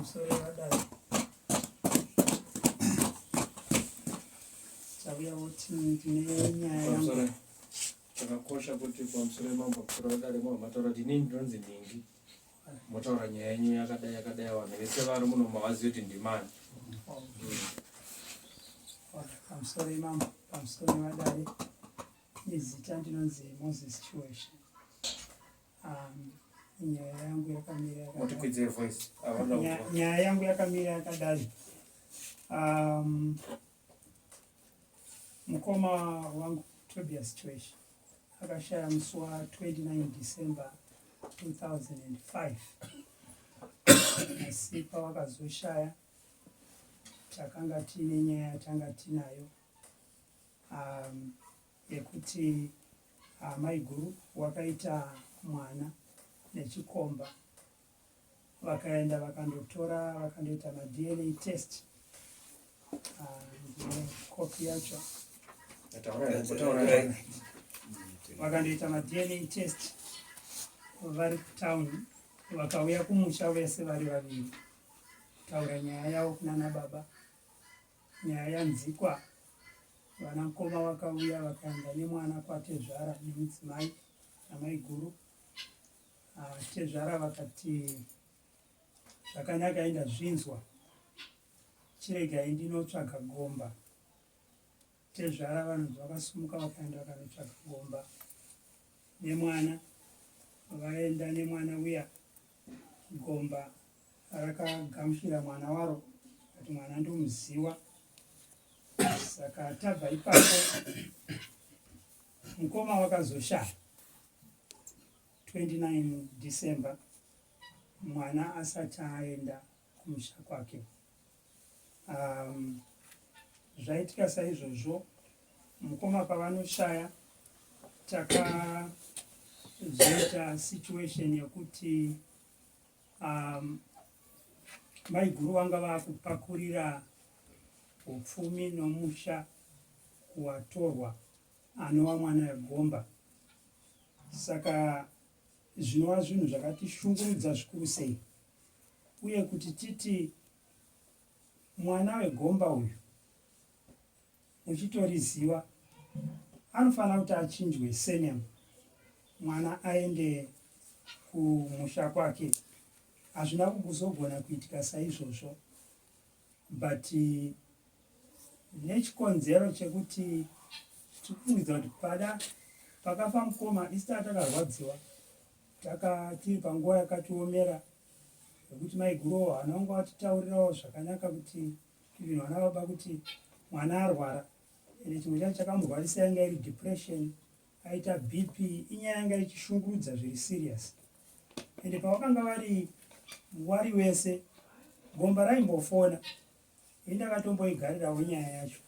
Pamusoro vadai tauya kuti ndine nyaya yangu. Chakakosha kuti pamusoro yemambo pamusoro vadare mwa mataura kuti inini ndinonzi nhingi. Motaura nyaya yenyu yakadai yakadai vanhu vese vari muno mavazive kuti ndimani. Pamusoro yemambo pamusoro yevadare nezita ndinonzi Moses Chiweshe. Um, nyaya yangu yakamira yakadai. Voice. Nyaya yangu yakamira yakadai. Um, mukoma wangu Tobias Chiweshe akashaya musi wa 29 December 2005 asi pawakazoshaya takanga tiine nyaya yatanga tinayo um, yekuti amaiguru wakaita mwana nechikomba vakaenda vakandotora vakandoita maDNA test. Ah, ndine kopi yacho. Vakandoita maDNA test vari kutown, vakauya kumusha vese vari vaviri kutaura nyaya yavo kunana baba. Nyaya yanzikwa, vana mukoma vakauya vakaenda nemwana kwatezvara nemudzimai namaiguru. Ah, tezvara vakati zvakanaka enda zvinzwa, chiregai ndinotsvaga gomba. Tezvara vanonzi vakasumuka vakaenda vakanotsvaga gomba nemwana. Vaenda nemwana uya, gomba rakagamuchira mwana waro kati mwana ndomuziwa. Saka tabva ipapo mukoma wakazoshaya 29 December mwana asati aenda kumusha kwake. Um, zvaitika saizvozvo mukoma pavanoshaya takazoita situation yekuti um, maiguru vanga vakupakurira upfumi nomusha kuwatorwa anova mwana wegomba. Saka zvinova zvinhu zvakatishungurudza zvikuru sei, uye kuti titi mwana wegomba uyu muchitoriziva anofanira kuti achinjwe surname, mwana aende kumusha kwake. Hazvina kuzogona kuitika saizvozvo, but nechikonzero chekuti tikufungidzira kuti pada pakafa mukoma isu taa takarwadziwa, taka tiri panguva yakatiomera yekuti maiguruwo havana kunge vatitaurirawo zvakanaka kuti even vana baba kuti mwana arwara, ende chimwe chacho chakamurwarisa yanga iri depression, aita BP, inyaya yanga ichishungurudza zviri serious. Ende pavakanga vari wari wese gomba raimbofona, ini ndakatomboigarirawo nyaya yacho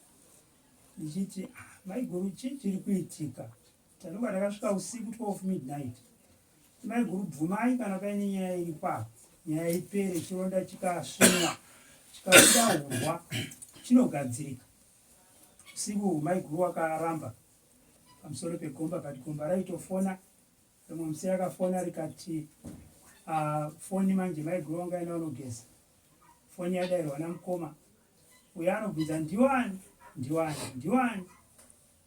ndichiti ah, maiguru chii chiri kuitika? Tanonga takasvika usiku 12 midnight. Maiguru bvumai kana paine nyaya iri pa nyaya ipere, chironda chikasvinwa chikabuda hurwa chinogadzirika. Usiku maiguru wakaramba pamusoro pegomba, but gomba raitofona. Rimwe musi rakafona rikati uh, foni manje maiguru wanga aenda unogeza, foni yadairwa namukoma uyo anobvunza ndiwani ndiwani ndiwani.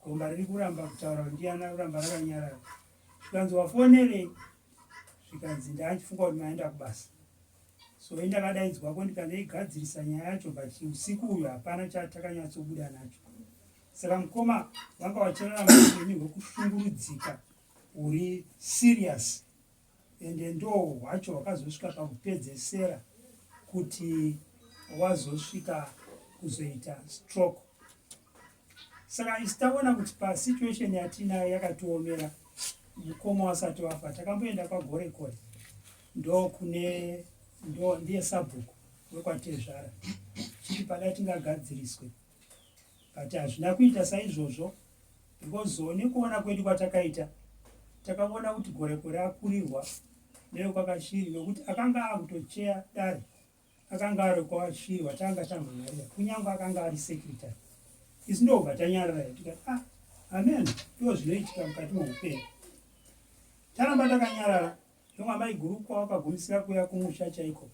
Gomba riri kuramba kutaura kuti ndiyani, kuramba rakanyarara. Zvikanzi wafonerei? Zvikanzi ndachifunga kuti maenda kubasa, so ini ndakadaidzwako ndikandoigadzirisa nyaya yacho, but usiku uyu hapana chatakanyatsobuda nacho. Saka mukoma vanga vachirarama upenyu hwekushungurudzika huri serious, ende ndo hwacho hwakazosvika pakupedzesera kuti wazosvika kuzoita stroke. Saka isu taona kuti pasituation yatinayo yakatiomera, mukoma wasati wafa takamboenda kwaGorekore, ndokune ndo ndiye sabhuku wekwatezvara, chiti pada tingagadziriswe, but hazvina kuita saizvozvo because nekuona kwedu kwatakaita takaona kuti Gorekore akurirwa newekwakashiri, nokuti akanga akutocheya dare, akanga ari kwashiri watanga tamhan'arira, kunyange akanga ari secretary. Isu ndobva tanyarara tikati ah, amen, ndo zvinoitika mukati meupenyu. Taramba takanyarara, ndomwe maiguru kwawakagumisira kuuya kumusha chaiko.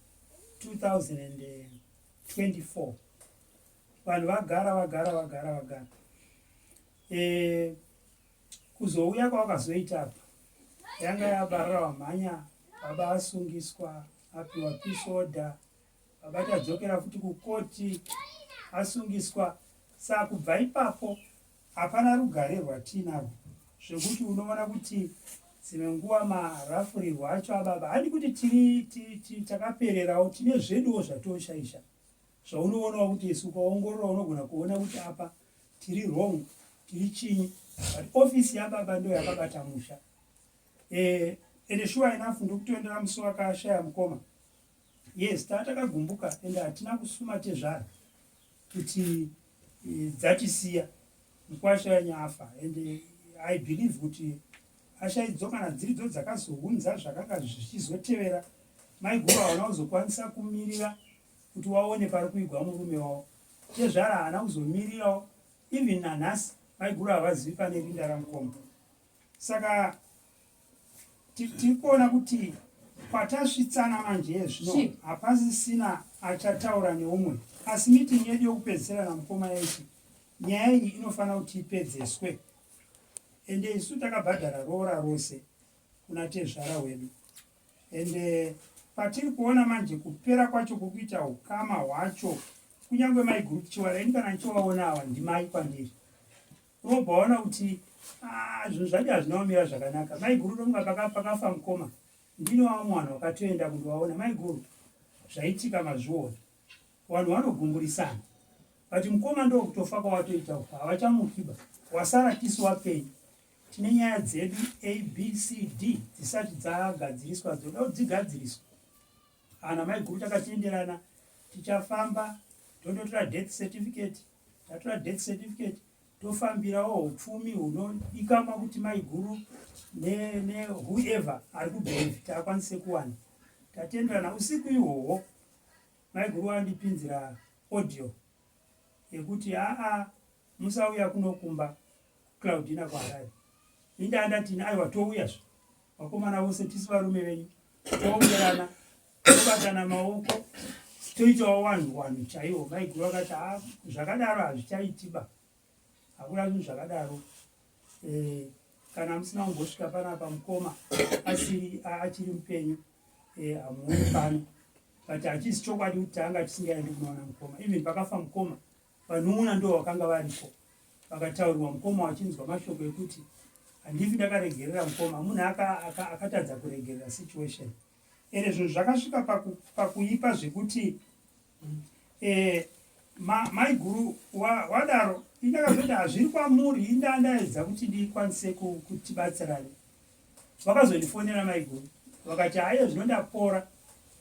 2024. Vanhu vagara vagara vagara vagara e, kuzouya kwavakazoita apa yanga yabarara wamhanya, baba asungiswa apiwa peace order, baba tadzokera futi kukoti asungiswa. Saa kubva ipapo hapana rugare rwatiinarwo, zvekuti unoona kuti dzimwe nguva marafurirwo acho ababa, handi kuti tiri takapererawo, tine zveduwo zvatoshaisha zvaunoonawo kuti isu ukaongorora unogona kuona kuti apa tiri wrong, tiri chinyi, but ofisi yababa ndo yakabata musha. Ende sure enough ndokutoendera musi wakashaya mukoma. Yes, taa takagumbuka ende hatina kusuma tezvara kuti dzatisiya mukwasha yanyafa, and I believe kuti ashaidzo kana dziridzo dzakazounza zvakanga zvichizotevera. Maiguru hawana kuzokwanisa kumirira kuti waone pari kuigwa murume wavo. Tezvara haana kuzomirirawo. Even nanhasi maiguru havazivi pane rinda ramukoma. Saka tiri kuona kuti kwatasvitsana manje zvino hapasisina achataura neumwe, asi meeting yedu yokupedzisira namukoma yaiti nyaya iyi inofanira kuti ipedzeswe, ende isu takabhadhara roora rose kuna tezvara wedu. Ende patiri kuona manje kupera kwacho kuri kuita ukama hwacho, kunyange maiguru tichiwara, ini kana ndichivaona ava ndimai kwandiri, unobva waona kuti ah, zvinhu zvacho hazvina kumira zvakanaka. Maiguru ndofunga pakafa mukoma ndini wavamwe vanhu vakatoenda kundovaona. Maiguru, zvaitika mazviona, vanhu vanogumburisana, but mukoma ndokutofa kwawatoita uku, havachamukiba, wasara tisu wapenyu, tine nyaya dzedu A B C D dzisati dzagadziriswa, dzoda kuti dzigadziriswe. Ana maiguru takatenderana tichafamba tondotora death certificate. Tatora death certificate, tofambirawo upfumi hunodikamwa kuti maiguru newhoever ari kubenefit akwanise kuwana. Tatenderana usiku ihwohwo, maiguru wandipinzira audio yekuti aa, musauya kunokumba Claudina kuHarare. Indaa ndatini, aiwa, touyazve vakomana vose, tisu varume venyu, toongerana, tobatana maoko, toitawo wanhu wanhu chaiwo. Maiguru vakati ha, zvakadaro hazvichaitiba, hakuna zvinhu zvakadaro. Kana musina kumbosvika panapa mukoma asiri achiri mupenyu, hamuoni pano, but hachisi chokwadi kuti tanga tisingaendi kunoona mukoma. Even pakafa mukoma, vanun'una ndo vakanga varipo, vakataurirwa mukoma vachinzwa mashoko ekuti handifi ndakaregerera mukoma. Munhu akatadza kuregerera situation, ende zvinhu zvakasvika pakuipa zvekuti maiguru wadaro. Indakazoti hazviri kwamuri, indandaedza kuti ndikwanise kutibatsirani. Vakazondifonera maiguru vakati haiyo, zvino ndapora,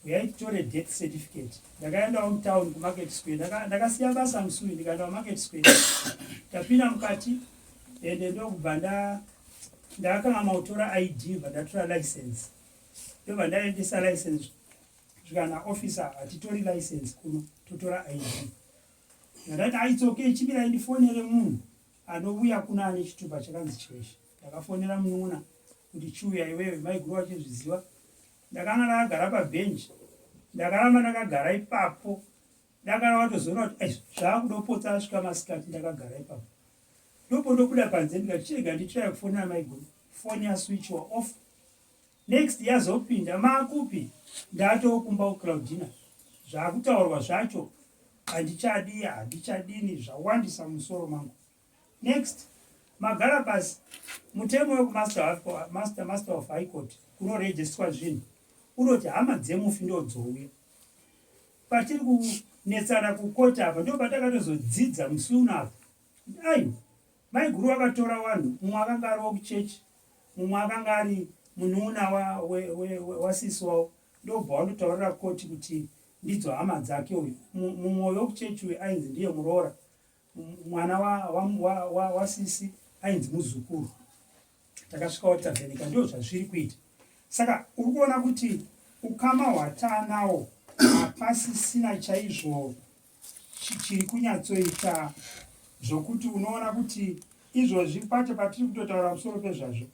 uyai titore death certificate. Ndakaendawo mutown kuMarket Square. Ndakasiya basa musi uyu, ndikaenda kuMarket Square. Tapinda mukati ende ndokubva ndakanga kutora ID, bva ndatora license, ndobva ndaendesa license. Zvikana officer, hatitori license kuno, totora ID. Ndati ah, it's okay, chimirai ndifonere munhu anouya kuna ane chitupa chakanzi Chiweshe. Ndakafonera munun'una kuti chiuya iwewe. Maiguru vachizviziva. Ndakanga ndakagara pabhenji, ndakaramba ndakagara ipapo. Ndakara watozoona kuti ai, zvaakudopotsa, asvika masikati ndakagara ipapo. Ndopo ndobuda panze, ndikati chirega nditraya kufonera maiguru. Foni yaswitchwa off. Next yazopinda, maakupi? Ndatokumba kuClaudina, zvakutaurwa zvacho handichadi, handichadini, zvawandisa mumusoro mangu. Next magara pasi. Mutemo wekumaster master, master of High Court kunorejestwa zvinhu unoti hama dzemufi ndodzouya. Patiri kunetsana kukoti apa, ndo patakatozodzidza musi uno apa. Aiwa, maiguru vakatora vanhu, mumwe akanga ari wokuchechi, mumwe akanga ari munun'una wasisi wavo, ndobva wandotaurira koti kuti ndidzo hama dzake uyu. Mumwe wekuchechi uyu ainzi ndiye muroora, mwana wasisi ainzi muzukuru. Takasvikawo tavheneka, ndo zvazviri kuita. Saka uri kuona kuti ukama hwataanawo hapasisina chaizvo chiri kunyatsoita, zvokuti unoona kuti izvozvi pacho patiri kutotaura musoro pezvazvo,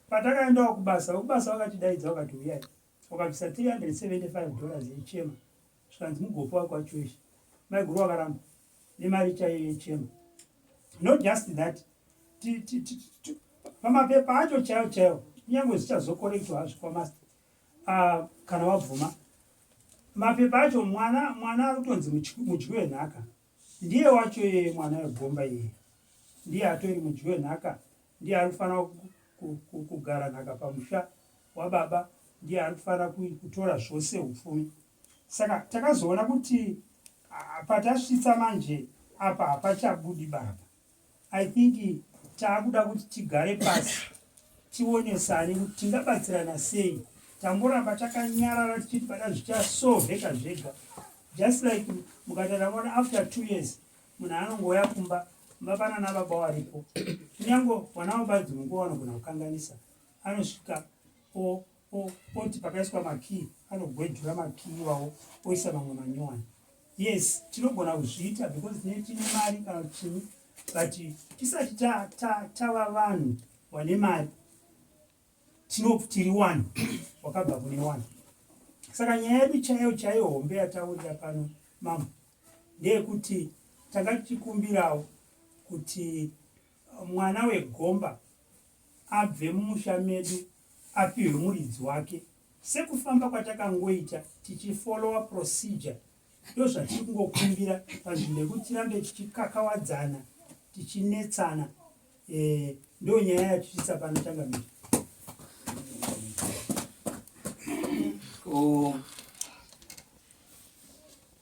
patakaendawo kubasa, vekubasa vakatidaidza vakati uyai, wakabvisa $375 yechema. Zvikanzi mugopiwa kwachoishi. Maiguru wakaramba nemari chaiyo yechema. Not just that, pamapepa acho chaiyo chaiyo, kunyange zvichazokorektwa hazvo kwamaster kana wabvuma mapepa acho, mwana mwana ari kutonzi mudyi wenhaka ndiye wacho iyeye, mwana wegomba iyeye ndiye atori mudyi wenhaka, ndiye ari kufanira kugara nhaka pamusha wababa, ndiye ari kufanira kutora zvose upfumi. Saka takazoona kuti patasvitsa manje apa hapachabudi baba. I think taakuda kuti tigare pasi tionesane kuti tingabatsirana sei. Tamboramba takanyarara tichiti pada zvichasovheka zvega, just like mukatara mona after 2 years munhu anongouya kumba, mba pana nababa waripo, kunyange vana baba dzimwe nguva vanogona kukanganisa, anosvika oti pakaiswa makii anogwejura makii iwawo oisa mamwe manyowani. Yes, tinogona kuzviita because tine tine mari kana kuti chii, but tisati tava ta, ta vanhu vane mari, tiri one wakabva kune one. Saka nyaya yedu chaiyo chaiyo hombe yataurira pano, mama, ndeyekuti tanga tichikumbirawo kuti mwana wegomba abve mumusha medu apihwe muridzi wake, sekufamba kwatakangoita tichifollowa procedure. Ndo zvatiri kungokumbira panzvimbo yekuti tirambe tichikakawadzana, tichinetsana. Ndo nyaya yatichisa pano, changamire. Ko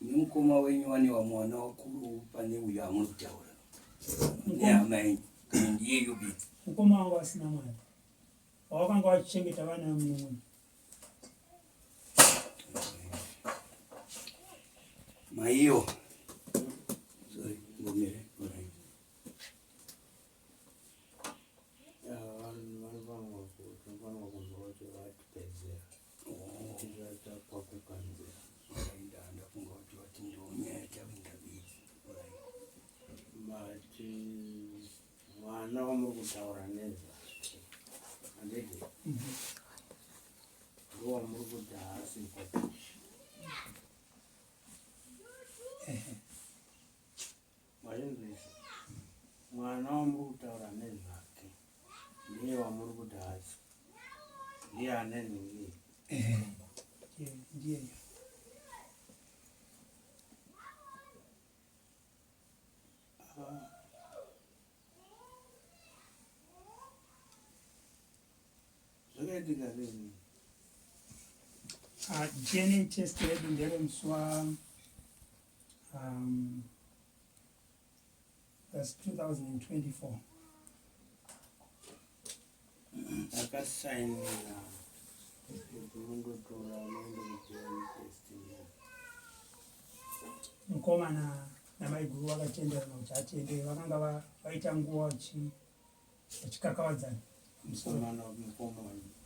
nemukoma wenyu wane vamwe vana vakuru pane uyo amuri kutaura nehama yenyu, kana ndiyeyo bedzi? Mukoma wangu asina mwana wawakanga wachichengeta vana vemunun'una. Maiyo, sorry, ngomire. Alright. Vanofanirwa kunzwa kuti vatipedzera tisati Alright, ndafunga kuti vati ndo nyaya tavinga bedzi. Alright. But mwana wamuri kutaura nezvake, handiti, ndowamuri kuti haasi kwapishi? Mazvinzwisa? Mwana wamuri kutaura nezvake ndiye wamuri kuti haasi, ndiye ane nhingi? Ndiye. Ah. Zvakaitika sei? DNA test yedu nderemusi wa that's 2024. Akasainira kuti mundotora muende kuDNA testing? Mukoma namaiguru vakatenderana kuti atende. Vakanga vaita nguva vachikakavadzana pamusoro. Mukomana, mukoma?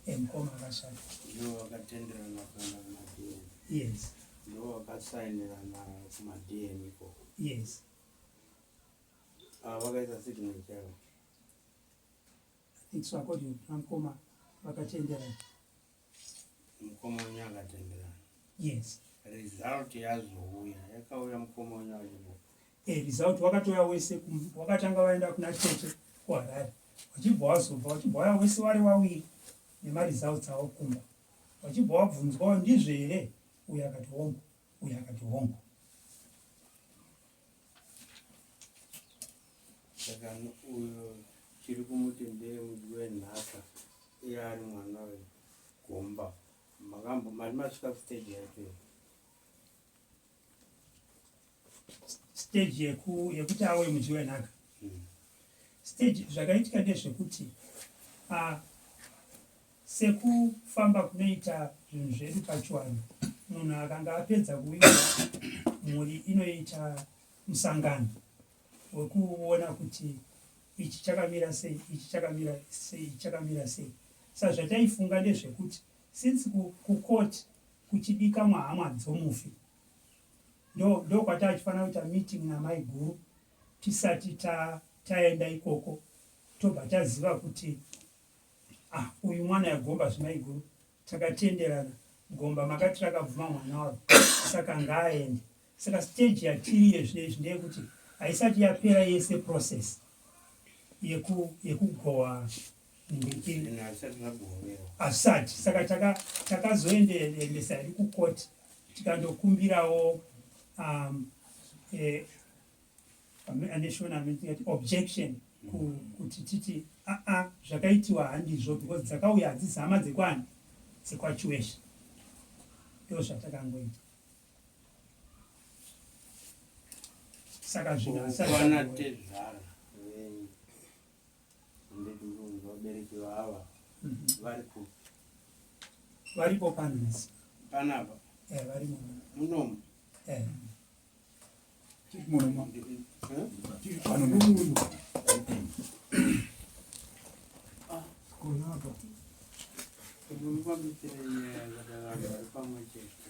Mukoma akashata. Ndivo vakatenderana kuenda kumaDNA? Yes. Ndivo vakasainirana kumaDNA ikoko? Yes. Ava vakaisa signature yavo? I think so, according to mukoma vakatenderana. Mukoma wenyu akatenderana? Yes. Result yazouya, yakauya mukoma wenyu achipo? Result wakatouya wese. Wakatanga vaenda kuna tete kuHarare, vachibva wazobva, vachibva vauya wese vari wawiri nemaresults avo kumba, vachibva wabvunzwawo, ndizvo here? Uyu akati hongu, uyu akati hongu. Saka uyo chiri kumuti ndeye mudyi wenhaka, iye ari mwana wegomba, makambo mari masvika kustage yacho iyi? Stage yekuti awe mudyi wenhaka? Stage zvakaitika ndezvekuti sekufamba kunoita zvinhu zvedu pachivanhu, munhu akanga apedza kuwiga, mhuri inoita musangano wekuona kuti ichi chakamira sei, ichi chakamira sei, ichi chakamira sei. Saka zvataifunga ndezvekuti since kucourt kuchidikamwa hama dzomufi, ndo kwataichifanira kuita meeting namai guru tisati taenda ikoko, tobva taziva kuti, ah, uyu mwana yagomba zvimai guru takatenderana. Gomba makati rakabvuma mwana waro saka ngaaende. Saka stage yatiri yezvino izvi ndeyekuti haisati yapera yese process yekugowa hazvisati. Saka takazoendesa hedu kucourt tikandokumbirawo aneshona tingati objection kuti titi aa zvakaitiwa handizvo because dzakauya hadzisi hama dzekwani dzekwaChiweshe. Ndo zvatakangoita. Saka zvinhu hazvisati Kwana zvagovewa. Tezvara venyu ndeti ndinonzwa vabereki vava vari kupi? Varipo panhasi. Panapa? Eh, varimo. Munomu? Eh. Tiri muno mambo. Eh? Tiri pano muno. Kona apa. Kuti mufambisire nyaya kana vanhu vari pamwe chete.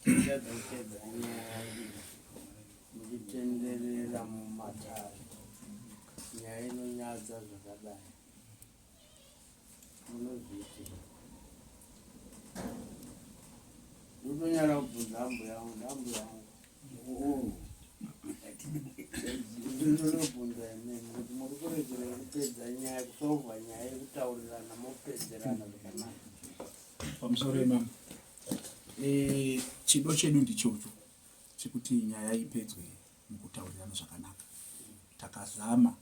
Muchadza kupedza nyaya iyi muchitenderera mumatare. Nyaya inonyadza zvakadai. Munozviitei? Ndinotonyara kubvunza ambuya vangu, ndambuya vangu. Ndinotobvunza imimi kuti muri kuregerei kupedza nyaya, kusolva nyaya yekutaurirana mopedzerana zvakanaka. Pamusoro imama. Chido chedu ndichocho chekuti nyaya ipedzwe mukutaurirana zvakanaka. Takazama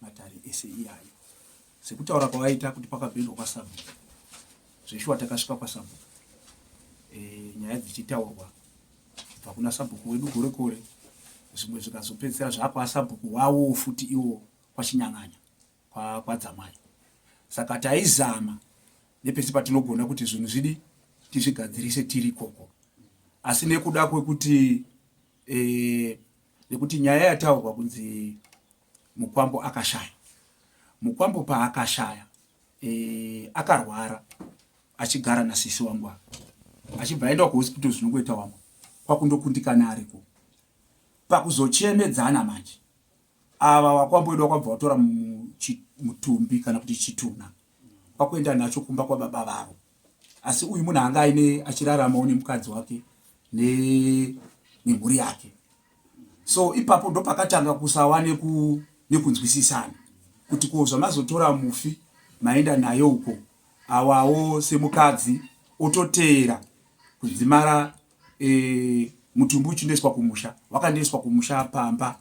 matare ese iyayo sekutaura kwavaita kuti pakabhendwa kwasabhuku. Zveshuwa takasvika kwasabhuku, nyaya dzichitaurwa kubva kuna sabhuku wedu gore kore, zvimwe zvikazopedzisira zvakwasabhuku wawo futi iwo kwaChinyang'anya kwaDzamai. Saka taizama nepese patinogona kuti zvinhu zvidi tizvigadzirise tiri ikoko, asi nekuda kwekuti nekuti nyaya yataurwa kunzi Mukwambo akashaya. Mukwambo paakashaya akarwara achigara nasisi wangu apa, achibva aenda kuhospital zvinongoita wamwe, kwakundokundikana ariko. Pakuzochemedzana manje ava wakwambo wedu wakwabva watora mutumbi kana kuti chitunha kwakuenda nacho kumba kwababa vavo, asi uyu munhu anga aine achiraramawo nemukadzi wake nemhuri yake. So ipapo ndopakatanga kusawa nekunzwisisana kuti ko zvamazotora mufi maenda naye uko, awawo semukadzi ototeera kudzimara mutumbi uchindoiswa kumusha. Wakandoiswa kumusha pamba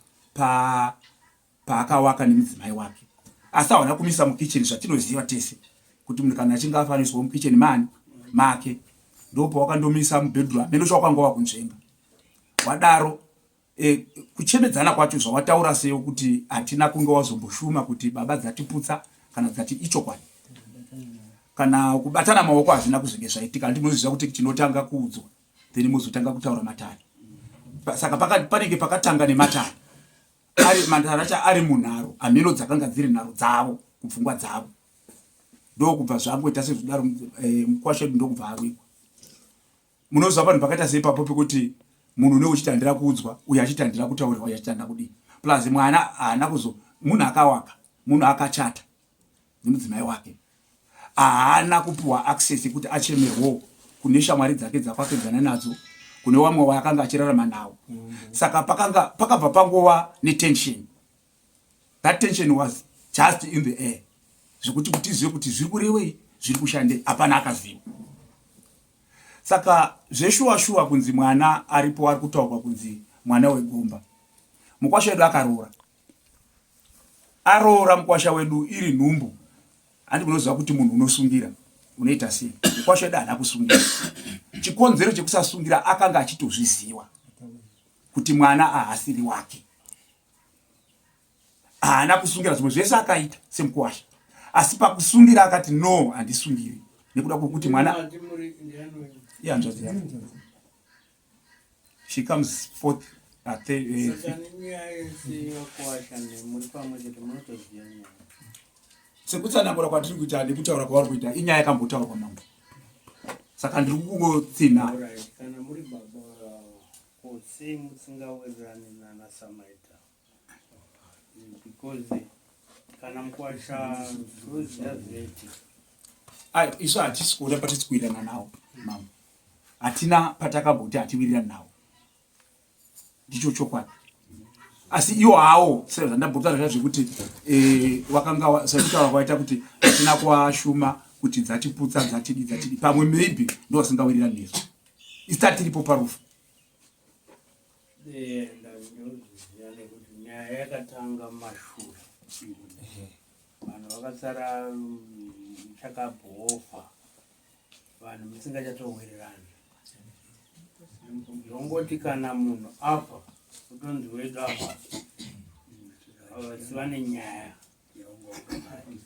paakawaka nemudzimai wake, asi hawana kumisa mukicheni, zvatinoziva tese kuti munhu kana achinge afa anoiswa mukicheni mani make. Ndopawakandomisa mubedroom amene chawakanga wakunzvenga wadaro. Kuchemedzana kwacho zvawataura seyo kuti hatina kunge wazomboshuma kuti baba dzatiputsa kana dzati ichokwadi kana kubatana maoko hazvina kuzenge zvaitika. Handi munoziva kuti tinotanga kuudzwa then mozotanga kutaura matare. Saka panenge pakatanga nematare, ari matare acho ari munharo ameno dzakanga dziri nharo dzavo kupfungwa dzavo, ndokubva zvangoita sezvidaro. Mukwasha wedu ndokubva awigwa. Munoziva panhu pakaita seipapo pekuti munhu une uchiti handira kuudzwa, uyo achiti handira kutaurirwa, uyo achiti handira kudii, plus mwana haana kuzo munhu akawaka, munhu akachata nemudzimai wake, haana kupiwa access yekuti achemerwo kune shamwari dzake dzakwakedzana nadzo, kune wamwe waakanga achirarama nawo. Saka pakanga pakabva pangova netension. That tension was just in the air, zvekuti kuti tizive kuti zviri kurevei, zviri kushandei, hapana akaziva. Saka zveshuwa shuwa kunzi mwana aripo ari kutaurwa kunzi mwana wegomba, mukwasha wedu akaroora, aroora mukwasha wedu iri nhumbu. Handi munoziva kuti munhu unosungira unoita sei? Mukwasha wedu haana kusungira. Chikonzero chekusasungira, akanga achitozviziva kuti mwana ahasiri wake. Haana kusungira. Zvimwe zvese akaita semukwasha, asi pakusungira akati no, handisungiri nekuda kwekuti mwana Mati muri ndiani wenyu? Ihanzvadzi yake. She comes fourth, Saka nenyaya yese yevakwasha muri pamwe chete munotoziva nyaya. Sekutsanangura kwatiri kuita nekutaura kwavari kuita, inyaya yakambotaurwa mambo, saka ndiri kungotsinha. Alright, kana muri baba vavo, ko sei musingawirirani nana Samaita? Because kana mukwasha toziva zvete. Isu hatisi kuona patisi kuwirirana nawo mambo, hatina patakamboti hatiwirirani nawo, ndicho chokwadi. Asi iwo hawo sezvandambotaura zvekuti eh, wakanga sekutaura kwaita kuti hatina kuashuma kuti dzatiputsa dzatidi dzatidi, pamwe maybe ndo vasingawirirani nesu, isu tatiripo parufu. Eh, ndazviziva nekuti nyaya yakatanga mashure vanhu vakasara muchakabhofa vanhu musingachatowirirani zvongoti kana munhu afa kutonzi wedu afa vasi vane nyaya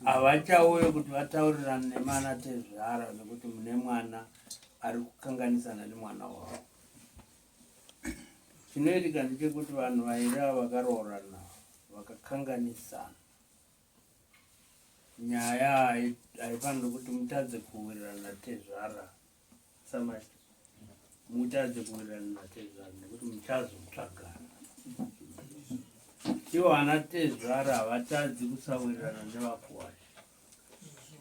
havachauye kuti vataurirane nemana tezvara nekuti mune mwana ari kukanganisana nemwana wavo. Chinoitika ndechekuti vanhu vairi ava vakaroorana vakakanganisana nyaya haifaniri kuti mutadze kuwirirana natezvara samaita mutadze kuwirirana natezvara nekuti muchazotsvagana ivo ana tezvara havatadzi kusawirirana nevakuwasha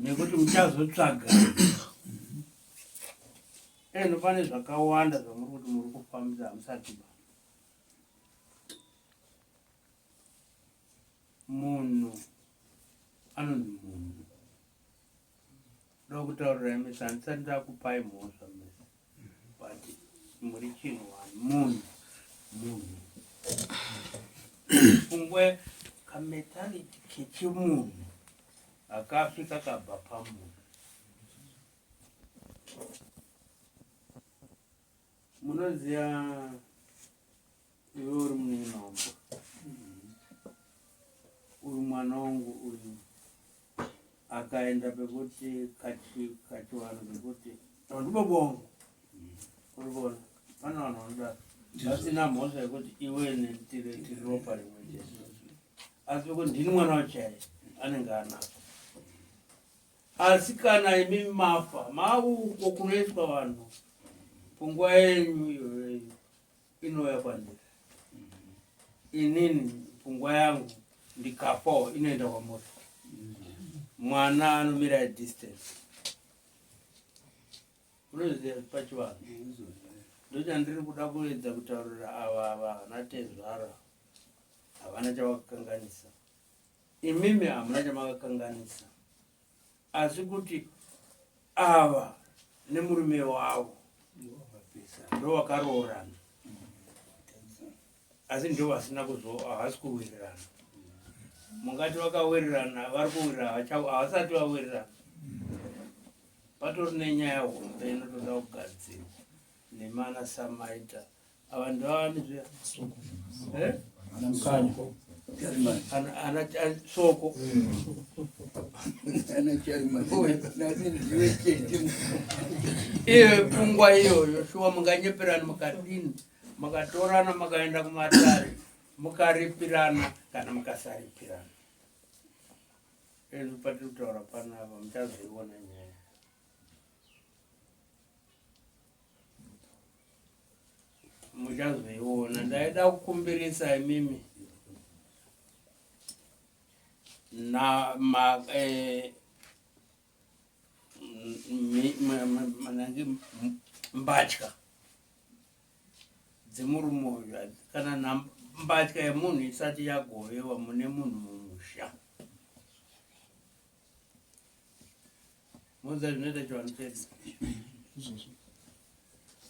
nekuti muchazotsvagana Eno pane zvakawanda zvamuri kuti muri kufambisa hamusati ba. Munhu anonzi munhu. Ndokutaurirai mese handisati ndakupai mhosva mese but muri chinhu wani munhu munhu pfungwa kametality kechimunhu hakafi kakabva pamunhu. Munoziva iwe uri munin'ina wangu, uyu mwana wangu uyu akaenda pekuti kachivanhu pekuti ndibaba wangu, uri kuona pane vanhu vanoda vasina mhosva yekuti iwe neni tiri ropa rimwe chete, asi pekuti ndini mwana wachaiye anenge anako. Asi kana imi mafa, mauko kunoiswa vanhu, pfungwa yenyu iyoyo inouya kwandiri. Inini pfungwa yangu ndikafawo inoenda kwamuri. Mwana anomira at distance. Unoziva pachivanhu. Ndochandiri kuda kuedza kutaurira ava ava vanatezvara havana chavakakanganisa. Imimi hamuna chamakakanganisa asi kuti ava nemurume wavo ndovakaroorana asi ndo vasina kuzo havasi kuwirirana mungati vakawirirana vari kuwirirana havasati vawirirana patori nenyaya hombe inotoda kugadzirwa nemana samaita ava ndovani zviya eh? Ana soko iyo pfungwa iyoyo shuwa munganyeperana mukadini mukatorana mukaenda kumatare mukaripirana kana mukasaripirana izvi patiri kutaura panapa muchazoiona nyaya muchazoiona ndaida kukumbirisa imimi na ma eh, manangi mbatya dzemurume uyu kana mbatya yemunhu isati yagovewa mune munhu mumusha Moza zvinoita chivanhu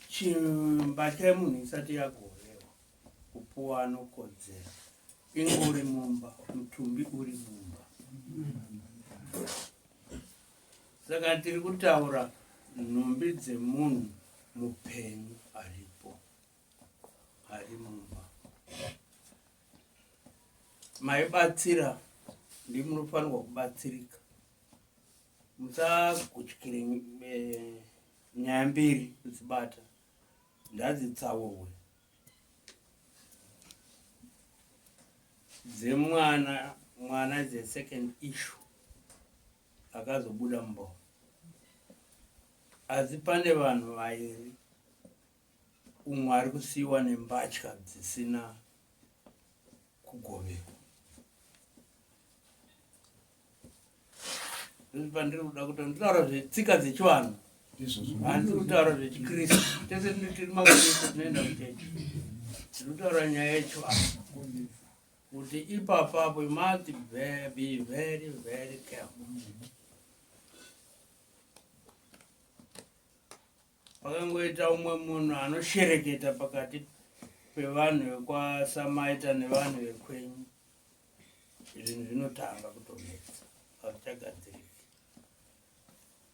chedu. Mbatya yemunhu isati yagovewa kupuwa anokodzera ingori mumba, mutumbi uri mumba. Saka tiri kutaura nhumbi dzemunhu mupenyu aripo ari mumba. Maibatsira ndimunofanirwa kubatsirika. Musagutyire eh, nyaya mbiri kudzibata ndadzitsaurwe dzemwana mwana is a second issue akazobuda mumba asi pane vanhu vairi umwe ari kusiyiwa nembatya dzisina kugoverwa. Ndozvipandiri kuda kuti nditaura zvetsika dzechivanhu. Handisi kutaura zvechikristu. Tese tiri makristu tinoenda kuchechi. Ndiri kutaura nyaya yechivanhu. Kuti ipapapo you must be very very careful. Pakangoita umwe munhu anoshereketa pakati pevanhu vekwaSamaita nevanhu vekwenyu, zvinhu zvinotanga kutonetsa, hazvichagadziriki.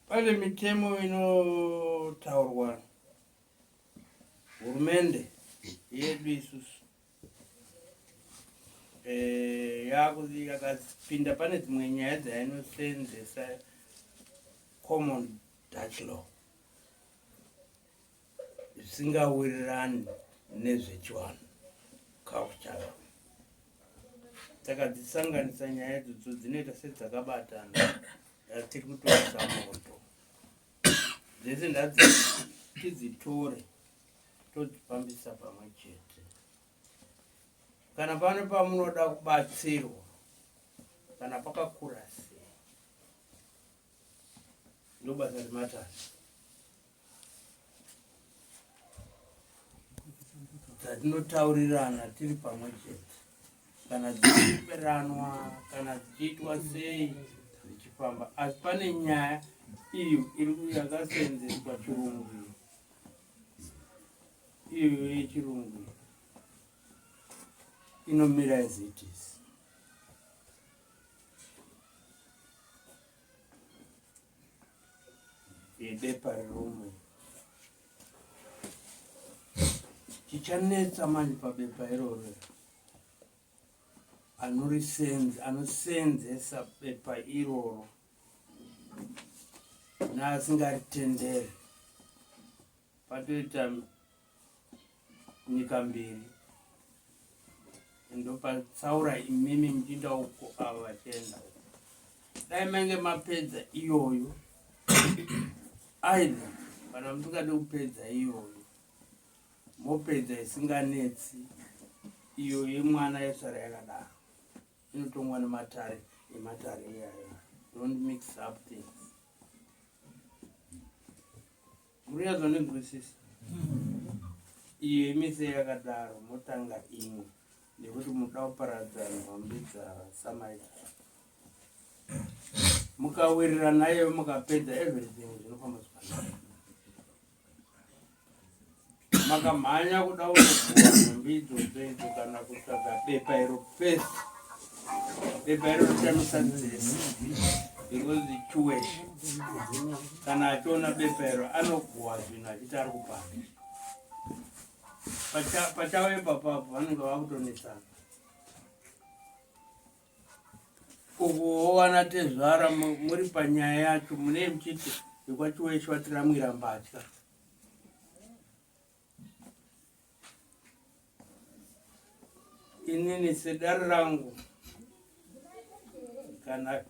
Pane mitemo inotaurwa hurumende yedu isusu eh, yakapinda pane dzimwe nyaya dzainosenzesa common Dutch law zvisingawirirani nezvechivanhu culture takadzisanganisa nyaya idzodzo dzinoita sedzakabatana tiri kutorisa moto dzese ndadzitidzitore todzifambisa pamwe chete kana pane pamunoda kubatsirwa kana pakakura sei ndobasa rematare dzatinotaurirana tiri pamwe chete kana dzichiperanwa kana dzichiitwa sei zvichifamba asi pane nyaya iyo iri yakasenzeswa chirungu iyo yechirungu inomira as it is yebepa rerume chichanetsa manje pabepa iroro anorisenza anosenzesa bepa iroro naasingaritenderi patoita nyika mbiri ndopatsaura imimi muchiinda uko ava vachienda uko dai mange mapedza iyoyo either kana musingade kupedza iyoyo mopedza isinganetsi iyo yemwana yosara yakadaro inotongwa nematare ematare iyayo don't mix up things Munyazondinzwisisa. Iyo imise yakadaro motanga imwe nekuti munoda kuparadza nhombi dzaSamaita. Mukawirirana iyoyo mukapedza everything zvinofamba zvakanaka. Makamhanya kuda kunoguwa nhumbi idzodzo idzo kana kutsvaga bepa iro first. Bepa iro rochamisa dzese because chiweshe kana achiona bepa iro anoguwa zvinhu achiti ari kupanda. Pachave ipapapo vanenge vakutonetsana. Uku wowana tezvara muri panyaya yacho munee muchiti vekwachiweshe vatiramwira mbatya. Inini sedare rangu kana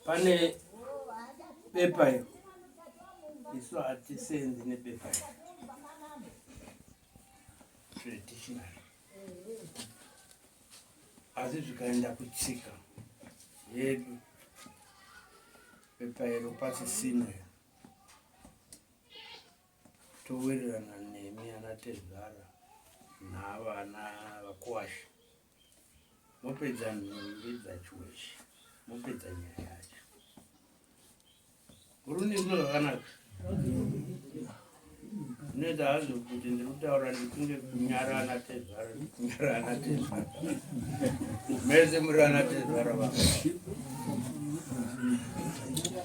pane bepa iro isu hatisenzi nebepa iro traditional asi zvikaenda kutsika yedu bepa iro pasisina Towirirana nemi ana tezvara navana vakuwasha mopedza nhumbi dzachiweshe mopedza nyaya yacho. Murundinzwa zvakanaka. Zvinoita hazvo kuti ndiri kutaura ndikunge kunyara ana tezvara kunyara ana tezvara mese muri ana tezvara va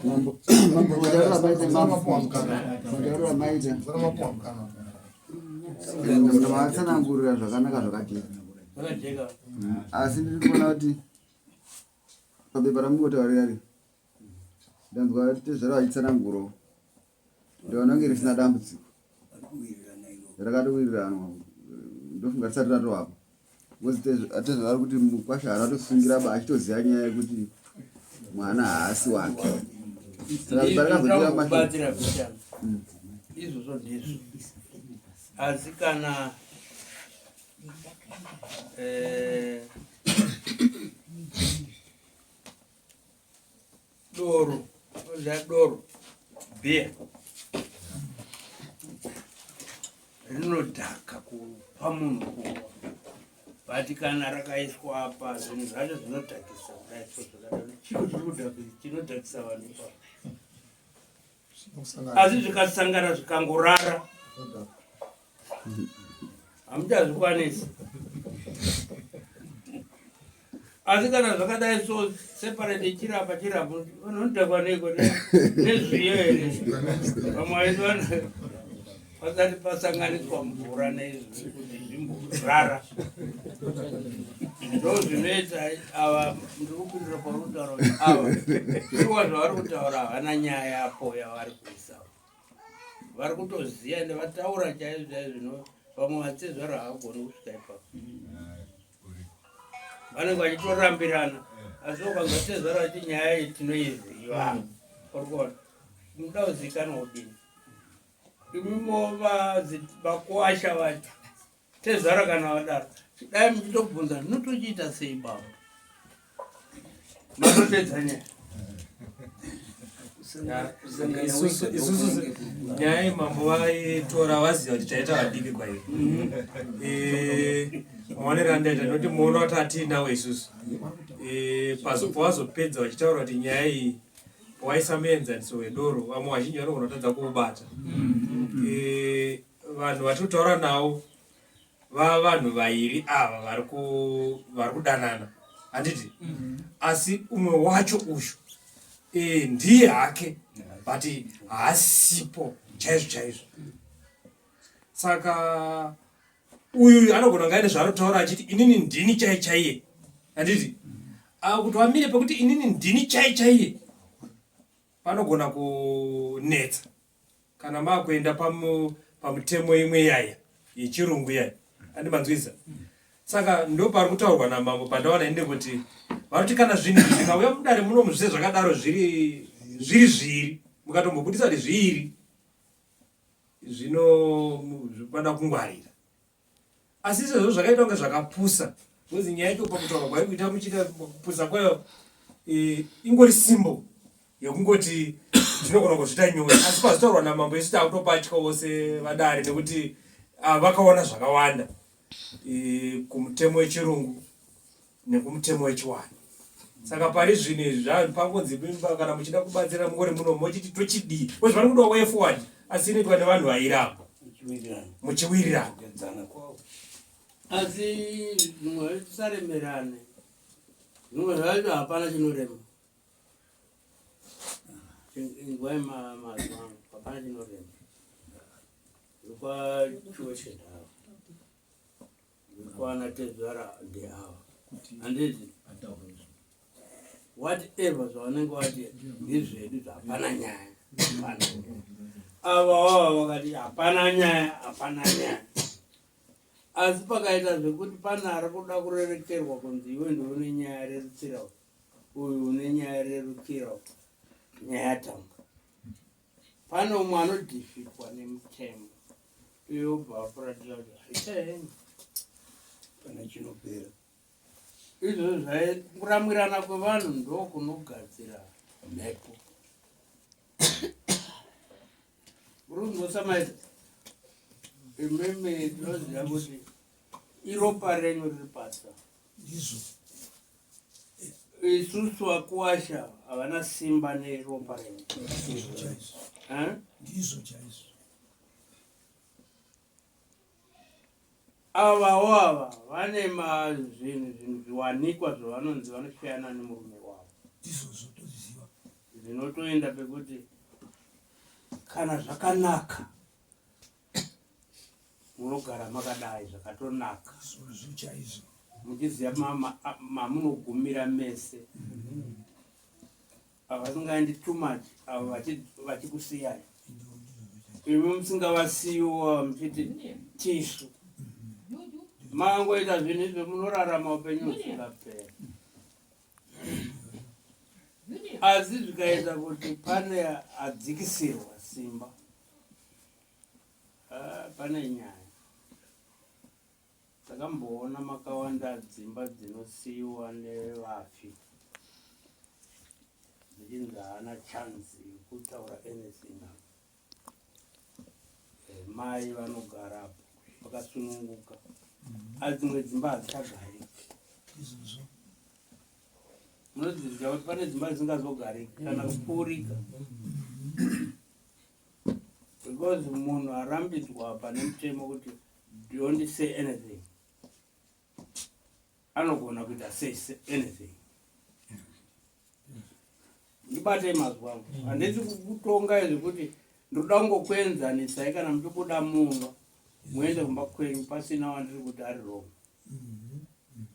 Mambo mataurira maita mambo mataurira maita matsanangurira zvakanaka zvakajeka zvakajeka asi ndiri kuona kuti pabepa ramungotaurira ri ndanzwa tezvara vachitsanangurawo Ndaona kunge risina dambudziko. Rakatowiriranwa. Ndofunga risati ratovapo. Because tezvara kuti mukwasha haana tosungira ba achitoziva nyaya yekuti mwana haasi wake. Saka parakazotora mashoko. Izvozvo ndizvo. Asi kana eh, Doro, unoziva doro, beer rinodhaka kupa munhu kuwa but kana rakaiswa apa zvinhu zvacho zvinodhakisa kudai so zvakadaro chiro chiri kudhakisa chinodhakisa vanhu ipapo asi zvikasangana zvikangorara hamuchazvikwanisi asi kana zvakadai so separate chirapa chirapa vanodhakwa neiko nezviyo here vamwe vaiti pasati pasanganiswa mvura neizvi kuti zvimborara ndo zvinoita ava ndiri kupindura pauri kutaura kuti ava shuwa zvavari kutaura havana nyaya apo yavari kuisa vari kutoziva ende vataura chaizvo chaizvo zvino vamwe vatsezvaro havagoni kusvika ipapo vanenge vachitorambirana asi ukanzwa tezvaro vachiti nyaya iyi tinoiziva uri kuona unoda kuzivikanwa kudini imimo vakuwasha vacho tezvara kana vadaro dai muchitobvunza ndinotochiita sei baba matopedza nyaya isusu nyaya yemambo vaitora vaziva kuti taita vadiki kwairi mhm. eh, maonero andaita nokuti muono wati atiinawo isusu eh, pawazopedza vachitaura kuti nyaya iyi waisa muenzaniso wedoro vamwe vazhinji vanogona kutadza kuubata mhm. eh, vanhu vatiri kutaura navo vavanhu vairi ava vari kudanana handiti mm-hmm. asi umwe wacho uyu e, ndiye hake but haasipo chaizvo chaizvo saka uyu anogona kunge aine zvaanotaura achiti inini ndini chai chaiye handiti ah, kuti wamire pekuti inini ndini chai chaiye panogona kunetsa kana makuenda pamutemo imwe yaya yechirungu yaya andi manzwisa saka ndo pari kutaurwa namambo pandawana inde kuti vanoti kana zvinhu izvi zvikauya mudare muno zvise zvakadaro zviri zviri zviri mukatombobudisa kuti zviiri zvino zvinoda kungwarira asi sezvo zvakaita kunge zvakapusa because nyaya yacho pakutaura kwairi kuita muchiita kupusa kwayo eh, ingori simbo yekungoti tinogona kuzviita nyore asi pazvitaurwa namambo isu takutopatyawo sevadare nekuti ah, vakaona zvakawanda eh, kumutemo wechirungu nekumutemo wechiwani saka pari zvinhu izvi zva pangonzi mimba kana muchida kubatsira mungori muno mochiti tochidii because vari kudiwa way forward asi inoitwa nevanhu vairi apo muchiwirirana asi zvimwe zvacho tisaremerane zvimwe zvacho hapana chinorema inzwai mazwi angu hapana chinorema zvikwachiweshendava Kwana tezvara ndeava handiti whatever zvavanenge vati ndezvedu hapana nyaya hapana ava wava vakati hapana nyaya hapana nyaya asi pakaita zvekuti pane ari kuda kurerekerwa kunzi iwe ndiune nyaya rerutsira uyu une nyaya rerutsira nyaya yatanga pane umwe anodhifitwa nemutemo Iye obva afuratira kuti haita henyu. Pane chinopera. Izvozvo zvai kuramwirana kwevanhu ndokunogadzira mhepo. Muri kunzwa maita? Imimi tinoziva kuti iropa renyu riri pasi. Ndizvo. Isusu vakuwasha havana simba neropa renyu. Ndizvo chaizvo. Eh? Ndizvo chaizvo. Avawo ava vane mazvinhu zvinhu zviwanikwa zvavanonzi vanoshayana nemurume wavo. Ndizvozvo tozviziva. Zvinotoenda pekuti kana zvakanaka munogara makadai zvakatonaka. Izvozvo chaizvo. Muchiziva mamunogumira mese. Ava vasingaendi too much ava vachikusiyai imi musingavasiyiwo muchiti tisu mangoita zvinhu izvo munorarama upenyu husingaperi asi zvikaita kuti pane adzikisirwa simba ah, pane nyaya Takamboona makawanda dzimba dzinosiiwa nevafi Zvichinzi haana chance yekutaura anything apa. Eh, mai vanogarapo vakasununguka asi dzimwe dzimba hadzichagariki. Munodziziva kuti pane dzimba dzisingazogariki kana kupfuurika because munhu arambidzwa apa nemutemo kuti don't say anything anogona kuita say anything. Ndibatei mazwi angu, handisi kutonga izvi kuti ndinoda kungokuenzanisai. Kana muchibuda muno muende kumba kwenyu pasina wandiri kuti ari wrong.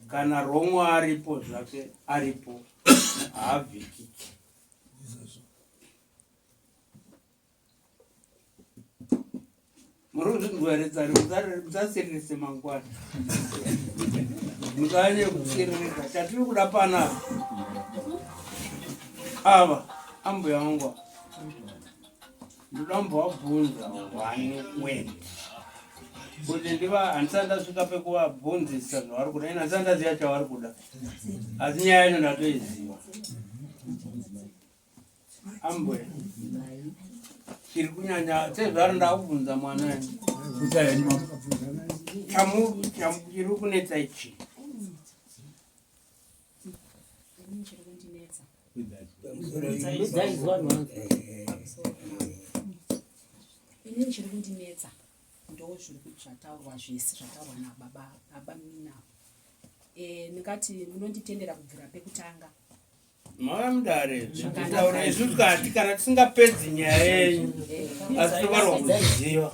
Kana wrong aripo zvake, aripo, haabvikiki. Muri kuzvinzwa here tsari? Musasiririse mangwana, musanyanye kutsiririka. Chatiri kuda panapa, ava ambuya vangu, ndoda kumbovabvunza one word kuti ndiva handisati ndasvika pekuvabvunzisa zvavari kuda. Ini handisati ndaziva chavari kuda, asi nyaya yacho ndatoiziva. Ambuya, chiri kunyanya sezvaro ndakubvunza mwana, chiri kunetsa ichi. Chiri kundinetsa, inini chiri kundinetsa ndo zviri zvataurwa zvese zvataurwa nababa baba minavo. Ndingati munonditendera kubvira pekutanga. Mauya mudare, taura isu tikati kana tisingapedzi nyaya yenyu, asi tovarwa kuziva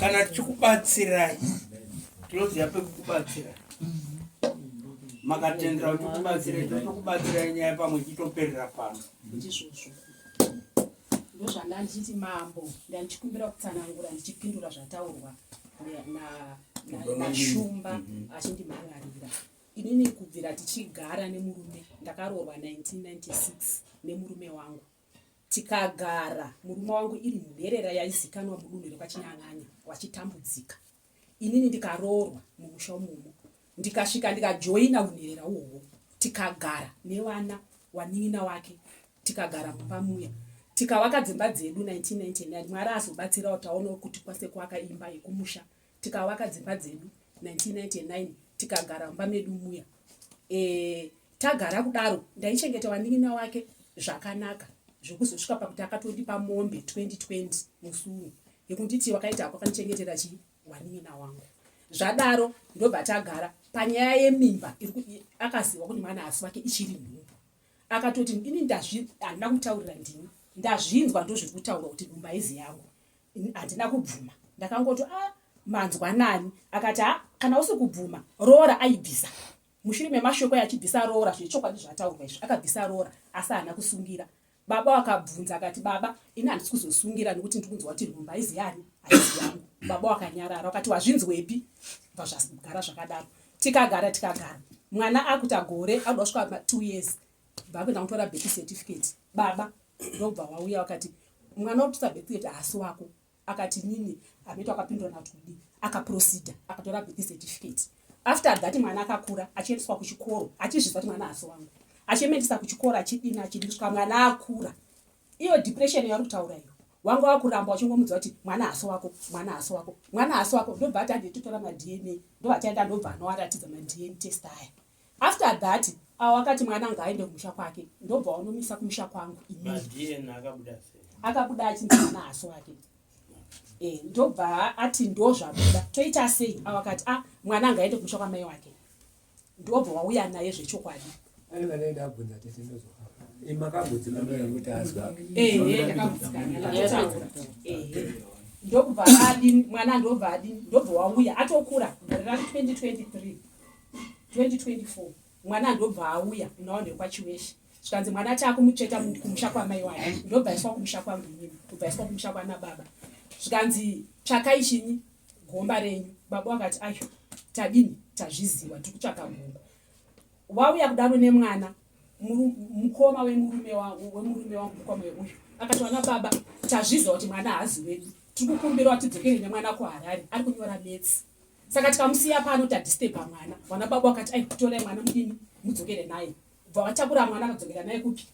kana tichikubatsirai, tinoziva pekukubatsirai. Makatendera kuti tikubatsirai, totokubatsirai, nyaya pamwe ichitoperera pano. Ndizvozvo, ndozvanda ndichiti mambo, ndandichikumbira kutsanangura ndichipindura zvataurwa naShumba achindimhan'arira inini. Kubvira tichigara nemurume, ndakaroorwa 1996 nemurume wangu, tikagara. Murume wangu iri nherera yaizikanwa mudunhu rekwaChinyang'anya, wachitambudzika. Inini ndikaroorwa mumusha umomo, ndikasvika ndikajoina unherera uhoho, tikagara nevana wanin'ina wake, tikagara mumba muya, tikavaka dzimba dzedu 1999. Mwari azobatsirawo, taonawo kuti kwase kuaka imba yekumusha, tikavaka dzimba dzedu 1999, tikagara mumba medu muya. Tagara kudaro, ndaichengeta wanin'ina wake zvakanaka, zvekuzosvika pakuti akatondipa mombe 2020 musi uno yekunditi wakaita hako akandichengetera chii wanin'ina wangu. Zvadaro ndobva tagara. Panyaya yemimba, akaziva kuti mwana asi wake, ichiri nhumbu, akatoti ini handina kumutaurira, ndini ndazvinzwa, ndozviri kutaurwa kuti dumba izi yangu. Handina kubvuma, ndakangoti a ah, manzwa nani? Akati ha, kana usi kubvuma roora. Aibvisa mushure memashoko achibvisa roora zvechokwadi zvataurwa izvi, akabvisa roora asi haana kusungira. Baba wakabvunza, akati baba, ini handisi kuzosungira nekuti ndiri kunzwa kuti nhumba haizi yani, haizi yangu. Baba wakanyarara, wakati wazvinzwepi? Bva zvagara zvakadaro, tikagara tikagara. Mwana akuta gore, akuda kusvika 2 years, bva kuenda kutora birth certificate. Baba ndobva wauya wakati mwana wekutora birth certificate haasi wako. Akati nini hamito akapindura nakuti kudii, akaproceda akatora birth certificate. After that mwana akakura achiendeswa kuchikoro, achizviziva kuti mwana haasi wangu, achiemendesa kuchikoro, achidini achidini, kusvika mwana akura. Iyo depression yauri kutaura iyo, wanga wakuramba wachingomudza kuti mwana haasi wako, mwana haasi wako, mwana haasi wako. Ndobva ati anditotora maDNA, ndobva taenda, ndobva anowaratidza maDNA test aya. After that awo akati mwana ngaaende kumusha kwake, ndobva wanomisa kumusha kwangu inini. Akabuda achinzi mwana haasi wake. Ndobva ati ndo zvabuda, toita sei? Awo akati a ah, mwana angaende kumusha kwamai wake, ndobva wauya naye zvechokwadi. Ndabvunza tete, ndozomakagudzikana kuti azwa. Ndakagutsikana. Ndobva adini mwana, ndobva adini, ndobva wauya atokura gore ra 2023 2024, mwana ndobva auya unawo ndekwaChiweshe. Zvikanzi mwana taakumutsveta kumusha kwamai wake, ndobva iswa kumusha kwangu inini, kubva iswa kumusha kwana baba. Zvikanzi tsvakai chinyi gomba renyu. Baba wakati ayo tadini, tazviziva, tiri kutsvaka gomba. Wauya kudaro nemwana, mukoma wemurume wangu, mukoma weuyu akati wana baba, tazviziva kuti mwana haazi wedu, tiri kukumbirawo tidzokere nemwana kuHarare, ari kunyora maths, saka tikamusiya pano tadisturba mwana. Wana baba wakati ai, torai mwana mudini, mudzokere naye. Bva vatakura mwana, akadzokera naye kupi?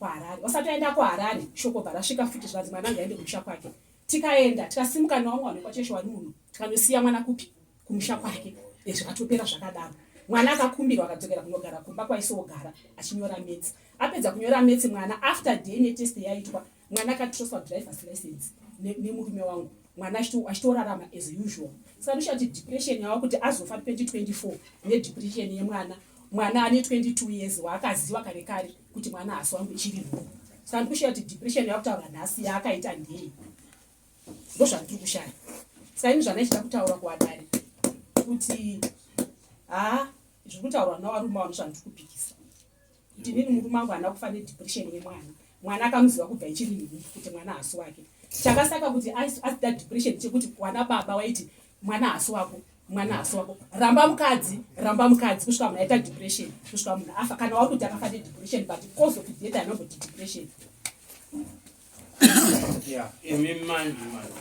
kuHarare. Wasati waenda kuHarare, shoko bva rasvika futi zvikanzi mwana ngaende kumusha kwake. Tikaenda tikasimuka nevamwe vanhu vekwacheche wari muno tikanosiya mwana kupi kumusha kwake. Eh, zvikatopera zvakadaro. Mwana akakumbirwa akadzokera kunogara kumba kwaisogara achinyora metsi. Apedza kunyora metsi mwana after DNA test yaitwa mwana akatroswa driver's license nemurume wangu mwana achitorarama as usual saka ndoshati depression yava kuti azofa 2024 nedepression yemwana mwana ane 22 years waakaziva kare kare kuti mwana haasi wangu ichiri nhumbu saka ndikushaya kuti depression yava kutaura nhasi yaakaita ndei ndozvandiri kushaya saka ini zvandaichida kutaura kuwadare kuti haa zviri kutaurwa nawarume wanu zvandiri kupikisa kuti inini murume wangu haana kufa nedepression yemwana mwana akamuziva kubva ichiri nhumbu kuti mwana haasi wake chakasaka kuti asida depression chekuti wana baba waiti mwana haasi wako mwana haasi wako ramba mukadzi ramba mukadzi kusvika munhu aita depression kusvika munhu afa kana wari kuti akafa nedepression but cause of death hainomboti depression imi manje manje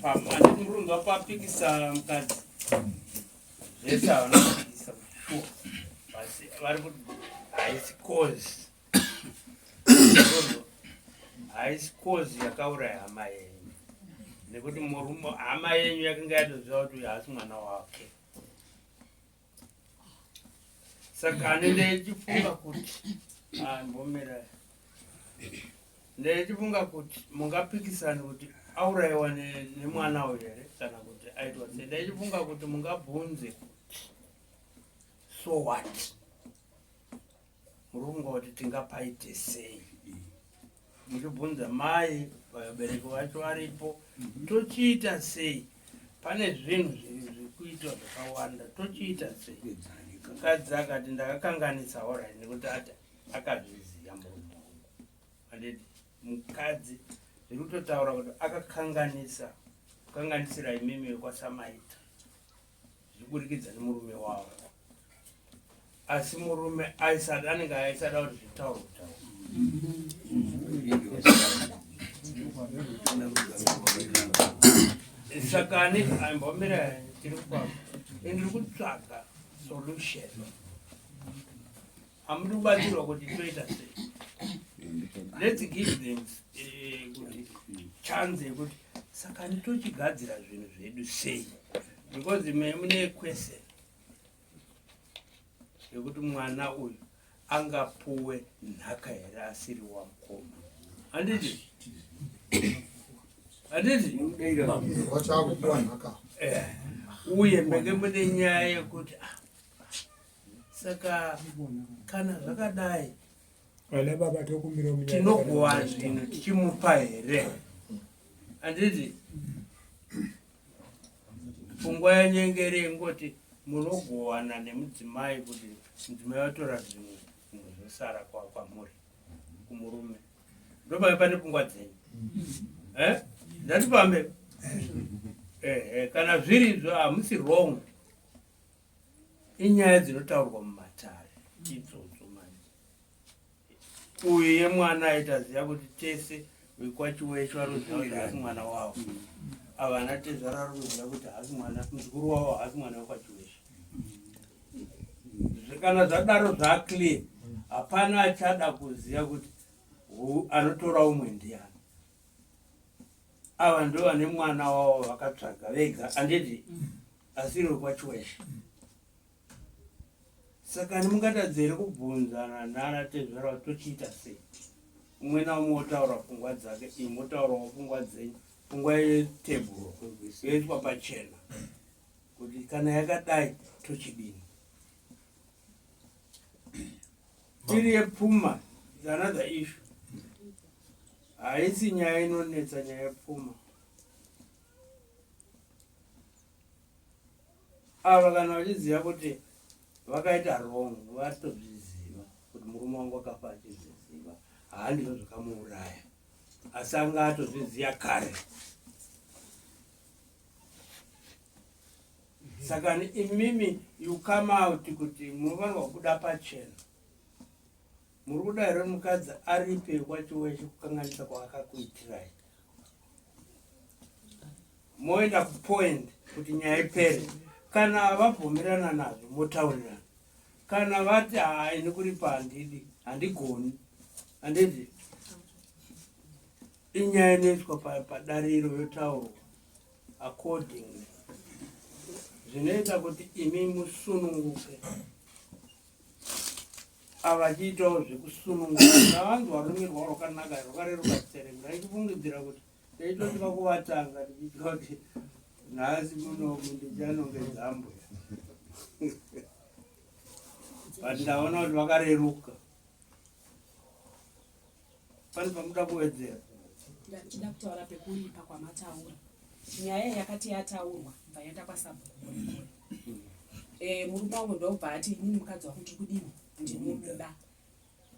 handiti murunzwa papikisa mukadzi zvese havana kupikisa sure but vari kuti haisi cause haisi cause yakauraya hama yenyu nekuti murume hama yenyu yakanga yatoziva kuti uyu haasi mwana wake saka ane ndechifunga kuti ah, mbomira ndechifunga kuti mungapikisani kuti aurayiwa nemwana uyu here kana kuti aitwa sei ndaichifunga kuti mungabvunze kuti so what muri kufunga kuti tingapaite sei muchibvunza mai vabereki vacho varipo tochiita sei pane zvinhu zviri kuitwa zvakawanda tochiita sei mukadzi akati ndakakanganisa orit nekuti ati akazviziva murume wangu anditi mukadzi zviri kutotaura kuti akakanganisa kukanganisira imimi vekwaSamaita zvichiburikidza nemurume wavo asi murume aisada anenge aisada kuti zvitaurwe kutaura saka ane aimbomira tiri kufamba ndiri kutsvaga solution hamudi kubatsirwa kuti toita sei let's give them eh, kuti chance yekuti saka tochigadzira zvinhu zvedu sei because me mune question yekuti mwana uyu angapuwe nhaka here asiri wamukoma handiti handiti eh, uye menge mune nyaya yekuti ah, saka kana zvakadai vana baba tokumbira tinogowa zvinhu tichimupa here handiti pfungwa yanyengeri ingoti munogowana nemudzimai kuti mudzimai watora zvimwe zvimwe zvosara kwamuri kumurume ndopave pane pfungwa dzenyu eh? ndati pambe ehe kana zviri izvo hamusi wrong inyaya dzinotaurwa mumatare idzodzo manje uyu yemwana aitaziva kuti tese wekwachiwesho anoziva kuti haasi mwana wavo ava ana tezvara ari kuziva kuti haasi mwana muzukuru wavo haasi mwana wekwachiwesho kana zvadaro zvaclear hapana achada kuziva kuti anotora umwe ndiani ava ndo vane mwana wavo vakatsvaga vega anditi asiri wekwachiweshe saka ni mungatadza here kubvunzana nana tezvara tochiita sei umwe naumwe wotaura pfungwa dzake imi motaurawo pfungwa dzenyu pfungwa yetebhuro yoitwa pachena kuti kana yakadai tochidini iri yepfuma is another issue haisi nyaya inonetsa nyaya yepfuma ava kana vachiziva kuti vakaita wrong vatozviziva kuti murume wangu akafa achizviziva haandizvo zvakamuuraya asi anga atozviziva kare saka imimi you come out kuti munofanirwa kubuda pachena muri kuda here mukadzi aripe kwacho weshe kukanganisa kwaakakuitirai moenda kupoint kuti nyaya ipere kana vabvumirana nazvo motaurirana kana vati haa ini kuripa handidi Handigoni. Handiti inyaya inoiswa padariro yotaurwa accordingly zvinoita kuti imi musununguke. Avachiitawo zvekusununguka ndavanzwa rurimi rwavo rwakanaka rwakareruka stereki ndaichifungidzira kuti ndaitotya kuvatanga ndichitya kuti nhasi munomu ndichanongedza ambuya but ndaona kuti vakareruka pane pamuda kuwedzera Ndichida kutaura pekuripa kwamataura. Nyaya yakati yataurwa bva yaenda kwasabhuku Murekure. Eh, murume wangu ndobva ati inini mukadzi wako ndiri kudini ndinomuda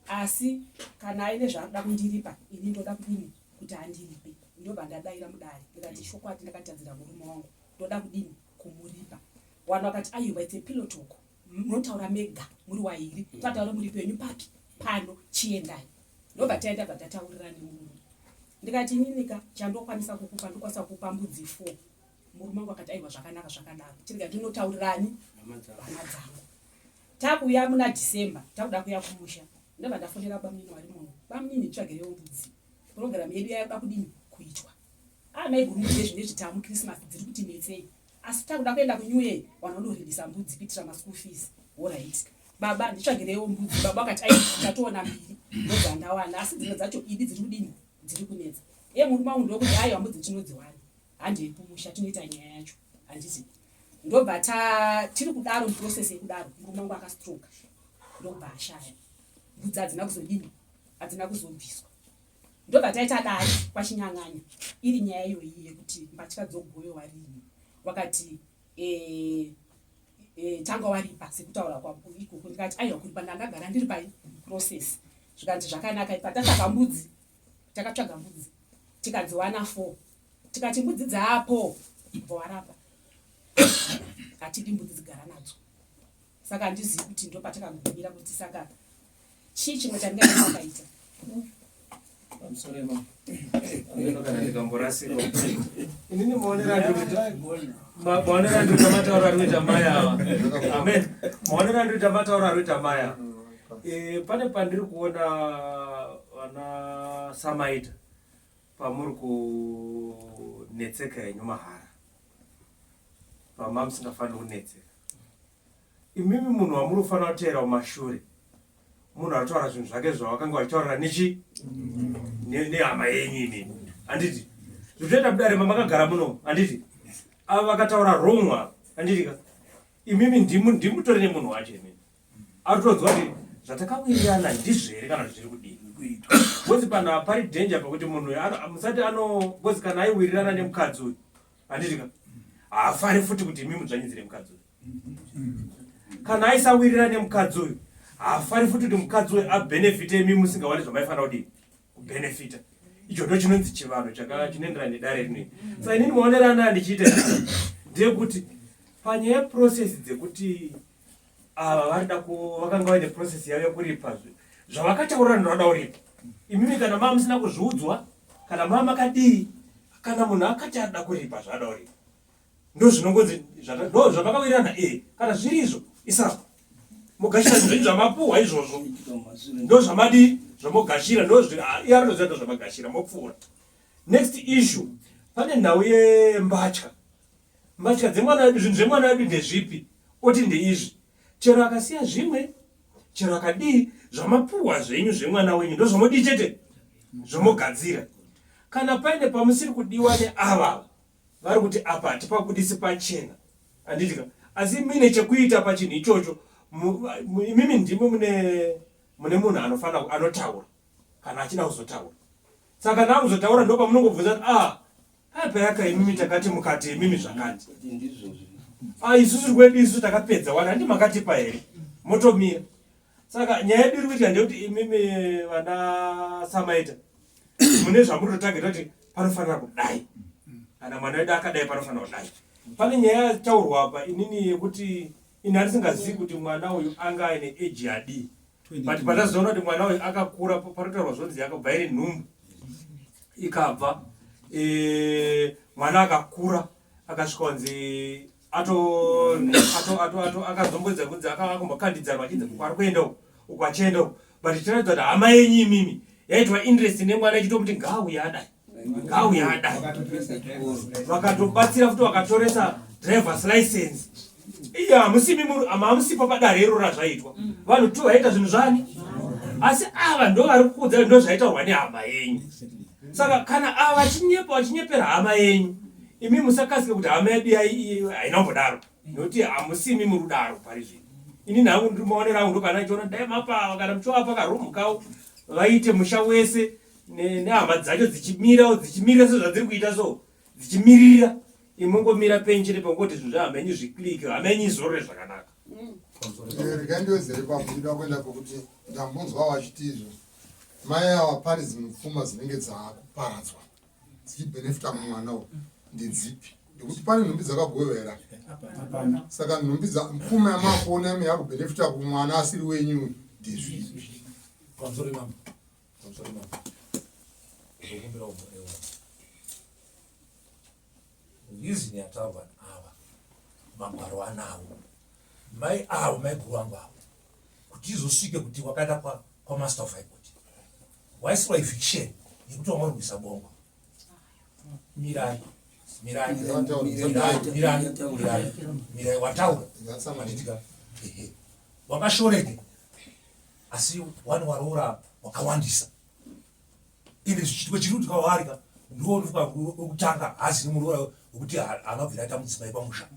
asi kana aine zvaanoda kundiripa ini ndoda kudini kuti andiripe ndobva ndadaira mudare ndikati chokwadi ndakatadzira murume wangu ndoda kudini kumuripa vanhu vakati aiwa it's a pillow talk munotaura mega muri wairi tataura muri penyu papi pano chiendai ndobva taenda bva tataurirana nemurume ndikati ininika chandokwanisa kukupa ndokwanisa kukupa mbudzi four murume wangu akati aiwa zvakanaka zvakadaro chirega ndinotaurirani hama dzangu takuuya muna december takuda kuya kumusha ndobva ndafonera bamunini wari muno bamunini tsvagirewo mbudzi purogiramu yedu yaida kudini kuitwa amaiguru ah, mbudzi ezvinezvi tamu christmas dziri kuti netsei Asi takuda kuenda kunew year vanhu vanoririsa mbudzi kuitira maschool fees. Horait. Baba nditsvagireiwo mbudzi. Baba vakati ai tatoona mbiri ndodzandawana asi dzimwe dzacho idi dziri kudini dziri kunetsa. Iye murume wangu ndokuti aiwa mbudzi tinodziwana. Handei kumusha tinoita nyaya yacho. Handiti. Ndobva ta tiri kudaro muprocess yekudaro murume wangu akastroke ndokubva ashaya. Mbudzi hadzina kuzodini hadzina kuzobviswa. Ndobva taita dare kwaChinyang'anya iri nyaya iyoyi yekuti mbatya dzogovewa rini. Wakati e, e, tanga waripa sekutaura kwako ikoko. Ndikati aiwa kuripa ndandagara ndiri pai process. Zvikanzi zvakanaka ipa tatsvaga mbudzi. Takatsvaga mbudzi tikadziwana 4. Tikati mbudzi dzaapo bva warapa. Hatidi mbudzi dzigara nadzo. Saka handizivi kuti ndopatakagumira kuti saka chii chimwe chandingaita. Pamusoro imamo. Kana ndikamborasika. Inini maonero andikuita maonero andikuita matauro ari kuita mai ava. Amen. Maonero andikuita matauro ari kuita mai ava. Eh, pane pandiri kuona vana Samaita pamuri kunetseka henyu mahara. Pamamusingafaniri kunetseka. Imimi munhu wamuri kufanira kuteera kumashure munhu ari kutaura zvinhu zvake zvawakanga vachitaurira nechi nehama yenyu imimi handiti zvitoita kudare mamakagara muno handiti ava vakataura wrong ava handiti ka imimi ndimutori nemunhu wacho imimi ari kutonzwa kuti zvatakawirirana ndizvo here kana zviri kudii bcozi panhu apa pari danger pekuti munhu musati ano bcozi kana aiwirirana nemukadzi uyu handiti ka haafari futi kuti imi mudzvanyidzire mukadzi uyu kana aisawirira nemukadzi uyu haafari futi kuti mukadzi uyu abhenefite imi musingawani zvamaifanira kudii kubhenefita icho ndo chinonzi chivanhu chinoenderana nedare rinei saka inini maonero anaa ndichiita ndeyekuti panyaya yeprocess dzekuti ava varida vakanga vaine process yavo yekuripa zvavakataurira ndinoda kuripa imimi kana maa musina kuzviudzwa kana maa makadii kana munhu akati arida kuripa zvaada kuripa ndozvinongonzi ndo zvamakawirirana e kana zviri izvo isapo mogashira zvinhu zvenyu zvamapuhwa izvozvo ndo zvamadii zvamogashira iye aritoziva ndo zvamagashira mopfuura next issue pane nhau yembatya mbatya dzemwana wedu zvinhu zvemwana wedu ndezvipi oti ndeizvi chero akasiya zvimwe chero akadii zvamapuhwa zvenyu zvemwana wenyu ndozvamodii chete zvomogadzira kana paine pamusiri kudiwa neava vari kuti apa hatipabudisi pachena handiti ka asi mine chekuita pachinhu ichocho imimi ndimi mune mune munhu anofanira anotaura kana achida kuzotaura saka kana akuzotaura ndo pamunongobvunza kuti ah apa yaka imimi takati mukati imimi zvakati ah isusu kwedu isu takapedza wani handi makatipa here motomira Saka nyaya yedu iri kuitika ndeyekuti imimi vana Samaita mune zvamuri kutotageta kuti panofanira kudai kana mwana wedu akadai panofanira kudai. Pane nyaya yataurwa apa inini yekuti ini handisingazivi kuti mwana uyu anga aine age yadii but patazoona kuti mwana uyu akakura panotaurwa zvonzi yakabva iri nhumbu ikabva e, mwana akakura akasvika kunzi ato ato ato ato akazomboedza kunzi akambokandidzanwa achinzi uku ari kuenda uku uku achienda uku But tinoratidza kuti hama yenyu imimi yaitwa interest nemwana ichitomuti ngaauye adai, ngauye adai. Vakatobatsira futi vakatoresa drivers license. Iyo hamusimi hamusipo padare iro razvaitwa. Vanhu tu vaita zvinhu zvani, asi ava ndo vari kukuudza ndo zvaitaurwa nehama yenyu. Saka kana ava vachinyepa, vachinyepera hama yenyu, imi musakasike kuti hama yedu haina kumbodaro, nekuti hamusimi muri kudaro pari zvino. Ini nhangu ndiri maonero angu, ndopana chiona dai mapa kana muchiwapa karumu kavo vaite musha wese nehama dzacho dzichimira, dzichimirira sezvadziri kuita so, dzichimirira imongomira penchete pangoti zvinhu zvehama yenyu zviklike, hama yenyu izorore zvakanaka. Rega ndiwedzere papo, ndinoda kuenda pokuti ndambonzwa vachiti izvo mai ava pane dzimwe pfuma dzinenge dzaakuparadzwa dzichibhenefita mumwana uyu ndedzipi, nekuti pane nhumbi dzakagovera. Saka nhumbi pfuma yamakuona imi yakubhenefita kumwana asiri wenyu ndezvipi? Pamusoro mambo. Pamusoro mambo. Ndokumbira umwe. Reason yataurwa ava magwaro anawo mai avo, maiguru vangu avo, kuti izosvike kuti wakaenda kwamaster of high court waisirwa eviction yekuti wanga uri kuisa bongo. Mirai, mirai, mirai, mirai, mirai, mirai, wataura handitika? Ehe, wakashoreke, asi wani waroora wakawandisa. Ende zvichitiko chiri kuti kwavari ka ndiwo unofuka wekutanga hazi nemuroora wekuti anobvira aita mudzimai pamusha.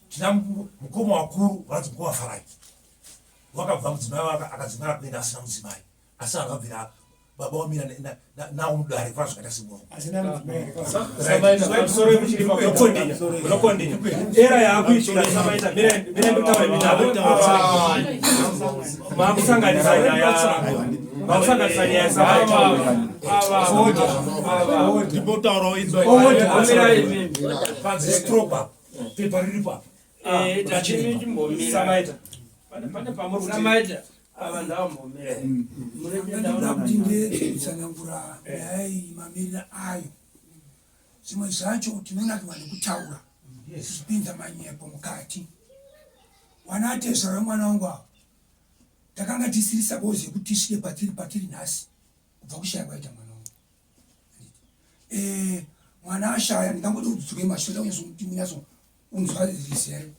Tina mukoma wakuru vanonzi mukoma Farai, wakabva mudzimai wake akadzimara kuenda asina mudzimai, asi anobvira baba wamira nawo mudare fana zvakaita semuromo. Munokondinya era yaakuitika samaita. Mira nditaure mitambo, makusanganisa nyaya, makusanganisa nyaya samaita. Ndimbotaurawo inzwa panzi stroke apa, pepa riripo apa. Samaita, pane pamuri kuti Samaita ava ndavambomira. Ndoda kuti ndiedze kutsanangura nyaya iyi mamiriro ayo. Zvimwe zvacho tinonakirwa nekutaura tichipinza manyepo mukati. Wana atezvara wemwana wangu ava takanga tisiri suppose yekuti tisvike patiri nhasi kubva kushaya kwaita mwana wangu. Mwana ashaya, ndingangoti kuti dzoke mashure kuti munyatsounzwa rizere.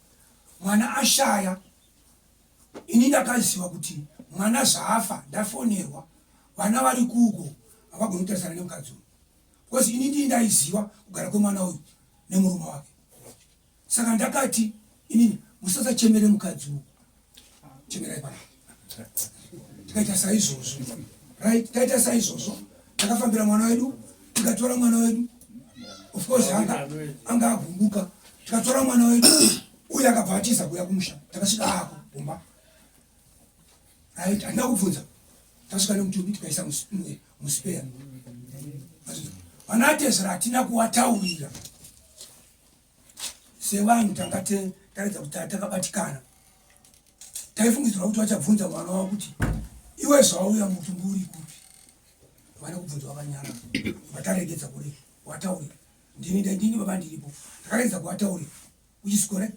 Mwana ashaya, ini ndakaziva kuti mwana zvaafa ndafonerwa, vana vari kuko havagoni kutarisana nemukadzi uyu, because ini ndii ndaiziva kugara kwemwana uyu nemurume wake. Saka ndakati inini, musasachemere mukadzi uyu, chemerai pana. Tikaita saizvozvo, right? Taita saizvozvo, takafambira mwana wedu, tikatora mwana wedu. Of course anga agumbuka. Tikatora mwana wedu uye akabva atiza kuuya kumusha. Takasvika ako kumba, right? Handina kubvunza. Tasvika nemutumbi tikaisa muspeya. Vana atezvara hatina kuwataurira sevanhu, tanga taredza kuti takabatikana. Taifungidzirwa kuti vachabvunza mwana wavo kuti iwe zvauya mutumbi uri kupi. Vana kubvunza vakanyara, vataregedza kuri wataurira. Ndini baba ndiripo, takaregedza kuwataurira, which is correct,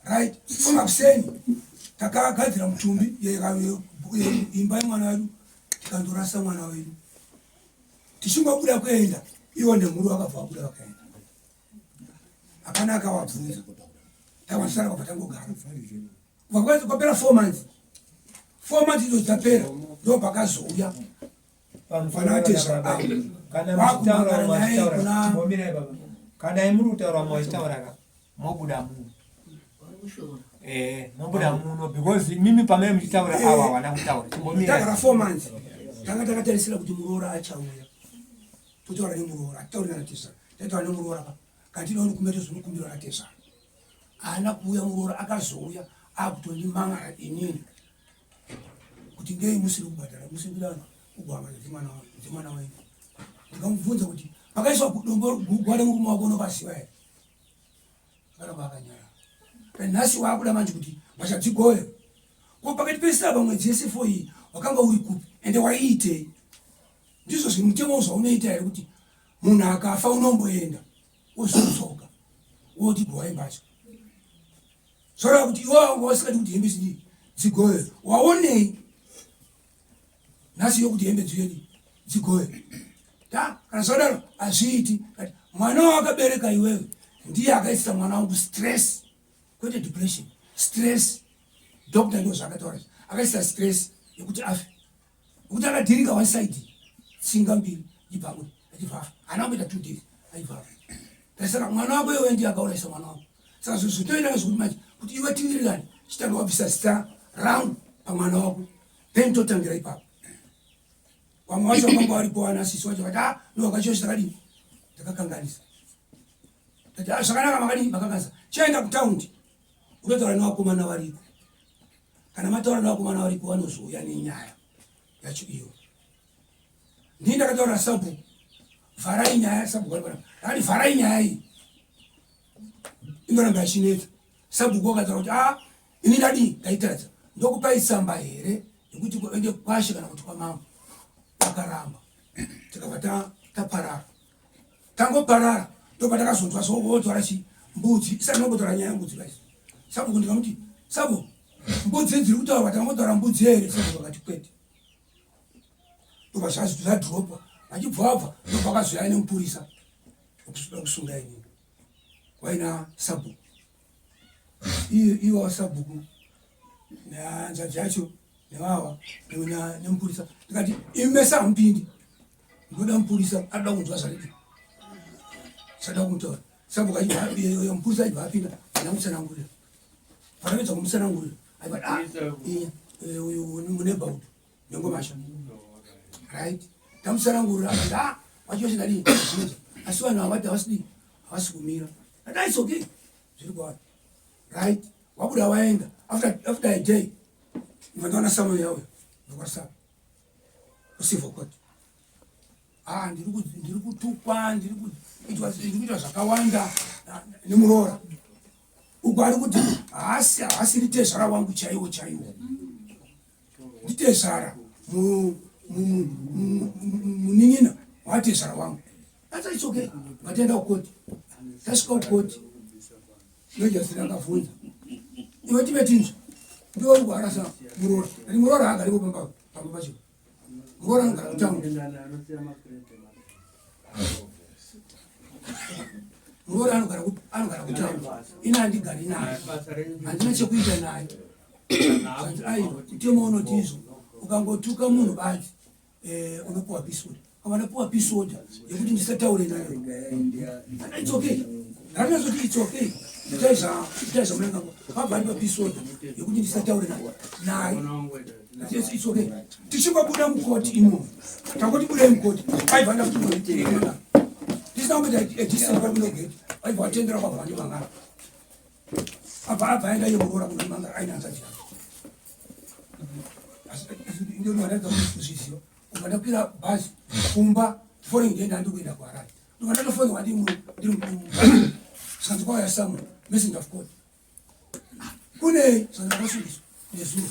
right? Makuseni takagadzira mutumbi imba yemwana wedu, tikandorasa mwana wedu. Tichingobuda kuenda, iwo nemhuri vakabva vabuda vakaenda, hapana akawabvunza. Takwanisara kwabva tangogara kubva kwapera 4 months. 4 months idzo dzapera, ndo pakazouya vanatezvara. Kana muchitaura machitaura, chimbomirai baba. Kana muri kutaura machitaura ka, mobuda muno, mobuda muno, because mimi pamai muchitaura ava havana kutaura. Chimbomirai. Tagara 4 months, tanga takatarisira kuti muroora achauya, totaura nemuroora. Hatitauri nanatezvara, taitaura nemuroora pa kana tinoona kumbira tozvinokumbirwa natezvara. Haana kuuya muroora. Akazouya akutondimangara inini kuti ngei musiri kubhadhara, musiri kuda kugwama dzemwana wenyu. Ndikamubvunza kuti pakaiswa dombo gugwa remurume wako unopaziva here? Akaramba akanyarara. Nhasi waakuda manje kuti vachadzigoye ko pakati pesaba mwedzi yese 4 iyi wakanga uri kupi, ende waiitei? Ndizvo zviri mutemo zvaunoita here kuti munhu akafa unomboenda wozodzoka woti gowai mbatya? Zvoreva kuti iwe wanga usingadi kuti hembe zidii dzigowe, waonei? Nhasi yokuti hembe dziyedi dzigoye. Ta kana zvadaro hazviiti. Mwana wawakabereka iwewe ndiye akaisira mwana wangu stress. Kwete depression, stress. Doctor ndo zvakataura. Akaisa stress yekuti afe. Yekuti akadhirika one side tsinga mbiri ibva abuda achibva afa. Haana kumboita 2 days aibva afa. Saka mwana wako iwewe ndiye akaurayisa mwana wako. Saka zvinhu zvinotoita ngezvekuti manje kuti iwe tiwirirane chitanga wabvisa zita rangu pamwana wako then totangira ipapo. Vamwe vacho vakanga varipo vana sisi vacho vati ah no vakachiyo chakadini ndakakanganisa. Ndati ah zvakanaka makadini makakanganisa. Chienda kutaundi unotaura nevakomana variko. Kana mataura nevakomana variko vanozouya nenyaya yacho iyo. Ndini ndakataura sabhuku vharai nyaya sabhuku vari panapa. Ndakati vharai nyaya iyi inoramba yachinetsa. Sabhuku wakataura kuti ah ini ndadii ndaitadza ndokupai tsamba here yekuti kuende kwashe kana kuti kwamambo. Vakaramba tikabva taparara tangoparara ndopatakazonzwa sovotora chi mbudzi isati nombotora nyaya yembudzi guys. Sabhuku ndikamuti sabhuku mbudzi dziri kutaurwa tangotaura mbudzi here sabhuku akati kwete. Ndobva zvadhiropwa vachibva vabva ndobva vakazoya nemupurisa wekuda kusunga inini waina sabhuku iwo sabhuku nehanzvadzi yacho nevawa nemupurisa ndikati imi mese hamupindi ndoda mupurisa anoda kunzwa zvaridi sada kutaura sabhuku mupurisa achibva apinda ana kutsanangurira vanapedza kumutsanangurira aibva ah, uyu munebhaudhu nengomasha right tamutsanangurira akati ah wacho wese ndadii asi vanhu havati havasi havasi kumira ati it's okay zviri kwavari right wabuda waenda after, after a day ndikaona samuel yauya ndokwasapa kucivil court ah ndiri kutukwa ndiri kuitwa zvakawanda nemuroora uko ari kuti haasi haasiri tezvara wangu chaiwo chaiwo nditezvara munin'ina watezvara wangu that's it's okay vataenda kukoti tasvika kukoti nojasiri akabvunza iwe tive tinzwa ndiwe uri kuharasa muroora ani muroora haagaripo pamba pamba pacho muroora anogara kutaundi muroora anogara anogara kutaundi ini handigari naye handina chekuita naye aiwa mutemo unoti izvo ukangotuka munhu badzi eh, unopuwa peace order kama ndapuwa peace order yekuti ndisataure nayo it's okay ndakazoti it's okay itai zvamunanga pabva ndipa peace order yekuti ndisataure naye it's okay tichingobuda mukoti imomo tangoti budai mukoti aibva ndakuti tisina kumboita addition pari kunogeti aibva watendera kwabva vandimangara abva abva aenda iye muroora kunomangara aine hanzvadzi yake ndinoratidza kuti kuzviziva kubva ndakwira bhazi kumba foreign day ndandi kuenda kuharare ndobva ndatofonwa ndiri zvikanzi kwauya samu messenger of god kunei zvanzi ndakasungiswa nezuro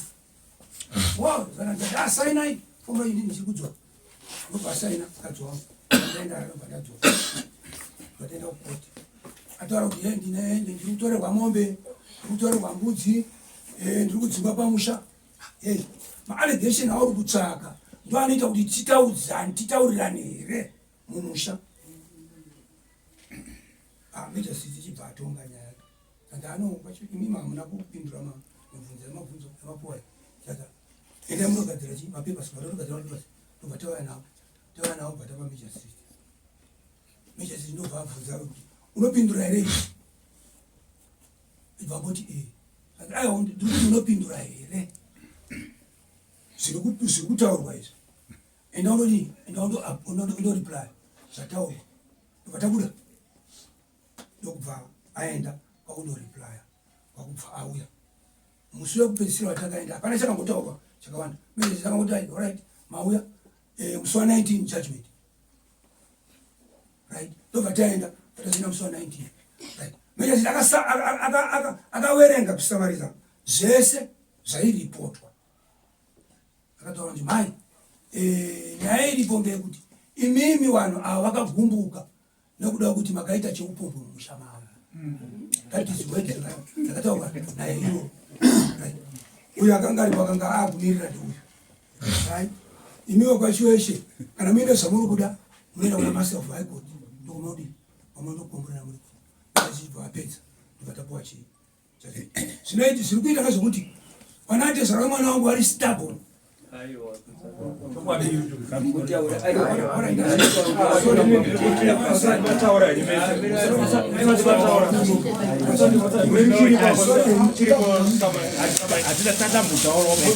wow zvana ndati asainai fomba ini ndichiri kudzoka ndobva asaina mukadzi wangu ndaenda ndobva ndadzoka ndatoenda kukoti ataura kuti he ndine ndiri kutorerwa mombe ndiri kutorerwa mbudzi eh, ndiri kudzingwa pamusha hey, maallegation auri kutsvaka ndo anoita kuti titaudzani titaurirane here mumusha ah, major city chibva atonga nyaya yake and ano imimi hamuna kupindura mabvunzo emabvunzo emapuwa saka endai munogadzira chi mapapers matotogadzira mapapers ndobva tauya nawo tauya nawo bva tapa major city major city ndobva abvunza kuti unopindura here izvi ibva amboti ee aiwa ndiri kuti unopindura here zviri kutaurwa izvi enda undodii enda undoreply zvataurwa ndobva tabuda ndokubva aenda kwakundoreplya kwakubva auya musi wekupedzisira watakaenda hapana chakangotaurwa chakawanda message takangoti alright mauya eh, musi wa 19 judgment right ndobva taenda tatazoenda musi wa 19 right message akawerenga kusamariza zvese zvairipotwa akataura kuti mai eh, nyaya iripo ngeyekuti imimi vanhu ava vakagumbuka nekuda kuti makaita cheupombwe mumusha mavo that is word dzakataurwa naye iwo uyo akanga aripo akanga akumirira ndiuyu right. Imiwo kwaChiweshe kana muine zvamuri kuda munoenda kuna Master of High Court ndokumaudii mamunotokomborera muri vachibva vapedza ndobva tapuwa chii zvinoiti zviri kuita ngezvekuti vana atezvara vemwana wangu vari stubborn.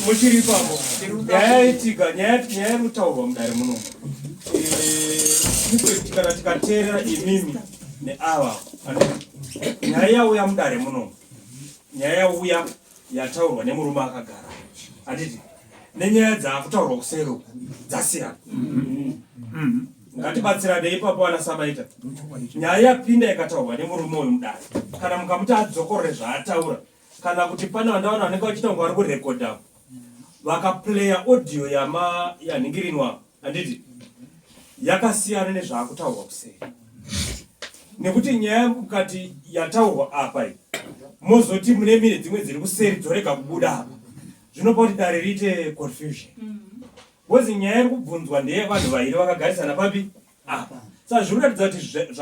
Muchiri ipapo nyaya yaitika nyaya iri kutaurwa mudare muno eh, kana tikateerera imimi neava nyaya yauya mudare muno nyaya yauya yataurwa nemurume akagara handiti nenyaya dzaakutaurwa kuseri uku dzasiyana mm-hmm. ngatibatsirane ipapo ana samaita nyaya yapinda ikataurwa nemurume uyu mudare kana mukamuti adzokorore zvaataura kana kuti pane vandaona vanenge vachiita kunge vari kurekodha vakaplaya audio yama yanhingirinwa handiti yakasiyana nezvaakutaurwa kuseri nekuti nyaya mukati yataurwa apa iyi mozoti mune mine dzimwe dziri kuseri dzorega kubuda apa zvinopa kuti dare riite confusion because nyaya iri kubvunzwa ndeyevanhu vairi vakagarisana papi apa saka zviri kuratidza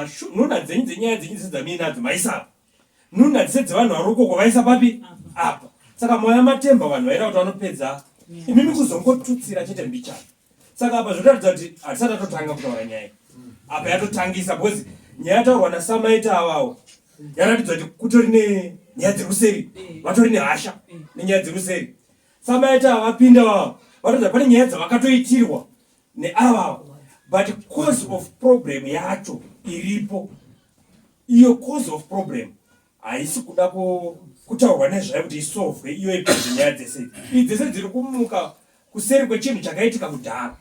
kuti nhunha dzenyu dzenyaya dzenyu dzese dzamiinadzo maisa apa Nhunha dzese dzevanhu vari ukoko vaisa papi? Apa. Saka moya matemba vanhu vaida kuti vanopedza imimi kuzongotutsira chete mbichana. Saka apa zvinoratidza kuti hatisati tatotanga kutaura nyaya. Apa yatotangisa because nyaya yataurwa naSamaita avawo yaratidza kuti kutori nenyaya dziri kuseri, vatori nehasha nenyaya dziri kuseri. Samaita avapinda vavo vatoratidza pane nyaya dzavakatoitirwa neavavo but cause of problem yacho iripo Iyo cause of problem haisi kuda kutaurwa nezvayo kuti isovwe iyo ipedze nyaya dzese idzi. Idzi dzese dziri kumuka kuseri kwechinhu chakaitika kudhara.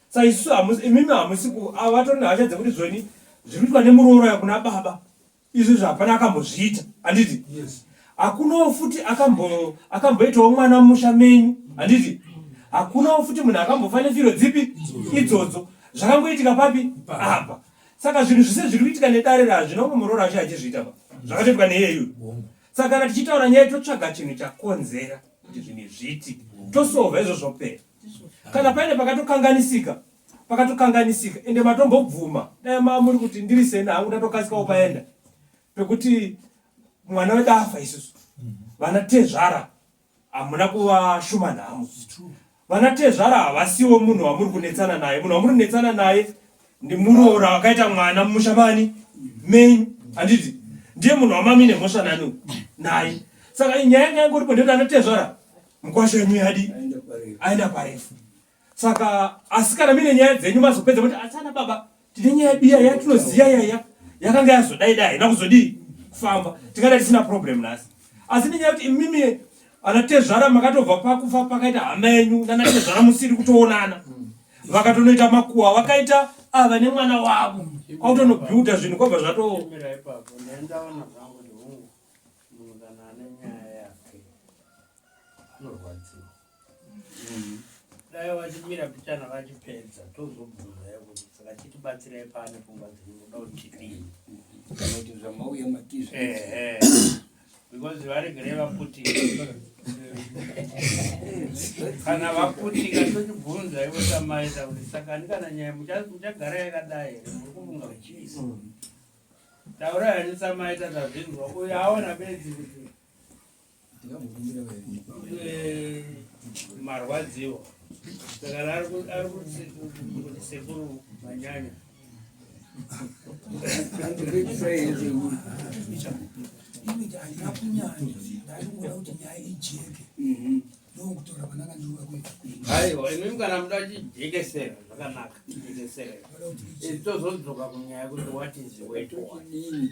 Sa isu imimi hamusi ku ava vatori nehasha dzekuti zvoni zviri kuitwa nemuroora kuna baba izvozvo hapana akambozviita handiti? Yes. Hakunawo futi akambo akamboitawo mwana mumusha menyu handiti? Hakunawo futi munhu akambofa nefiro dzipi idzodzo. Zvakangoitika papi? Apa. Saka zvinhu zvese zviri kuitika nedare razvina umwe muroora acho achizviita pa zvakatoitwa neiyeyu. Saka kana tichitaura nyaya totsvaga chinhu chakonzera kuti zvinhu izvi zviitike tosova izvo zvopera. Kana paine pakatokanganisika pakatokanganisika ende matombobvuma dai mamuri kuti ndiri seni hangu ndatokasikawo paenda pekuti mwana wedu afa isusu vana tezvara Hamuna kuvashuma nhamo. Vana tezvara havasiwo munhu wamuri kunetsana naye. Munhu wamuri kunetsana naye ndimuroora wakaita mwana mumusha mani menyu handiti ndiye munhu wamami nemhosva nani naye. Saka nyaya yanga yangoripo ndeyekuti ana tezvara mukwasha wenyu yadi aenda parefu. Saka asi kana mine nyaya dzenyu mazopedza kuti asi ana baba tine nyaya biya yatinoziya yaya yakanga yazodai dai haina kuzodii kufamba tikada tisina problem nhasi asi nenyaya yekuti imimi ana tezvara makatobva pakufa pakaita hama yenyu nana tezvara musiri kutoonana vakatonoita makuwa vakaita ava nemwana wavo kwakutonobuilda zvinhu kwabva zvato Dai vachimira pichana vachipedza tozobvunza kuti saka chitibatsirai pane pfungwa dzenyu munoda kuti tidii kana kuti zvamauya matizvi ehe because varegerei vaputika kana vaputika tochibvunza ivo samaita kuti saka ani kana nyaya muchagara yakadai here muri kufunga kuchii taurai ani samaita tazvinzwa uyo aona bedzi kuti Eh, marwadziwa saka ari kuti sekuru manyanya handina kunyanya ndaingoda kuti nyaya ijeke mhm. ndokutora vananga ndiruva kuita aiwa imimi kana muda chijekesera zvakanaka jekesera tozodzoka kunyaya kuti what is way tochidini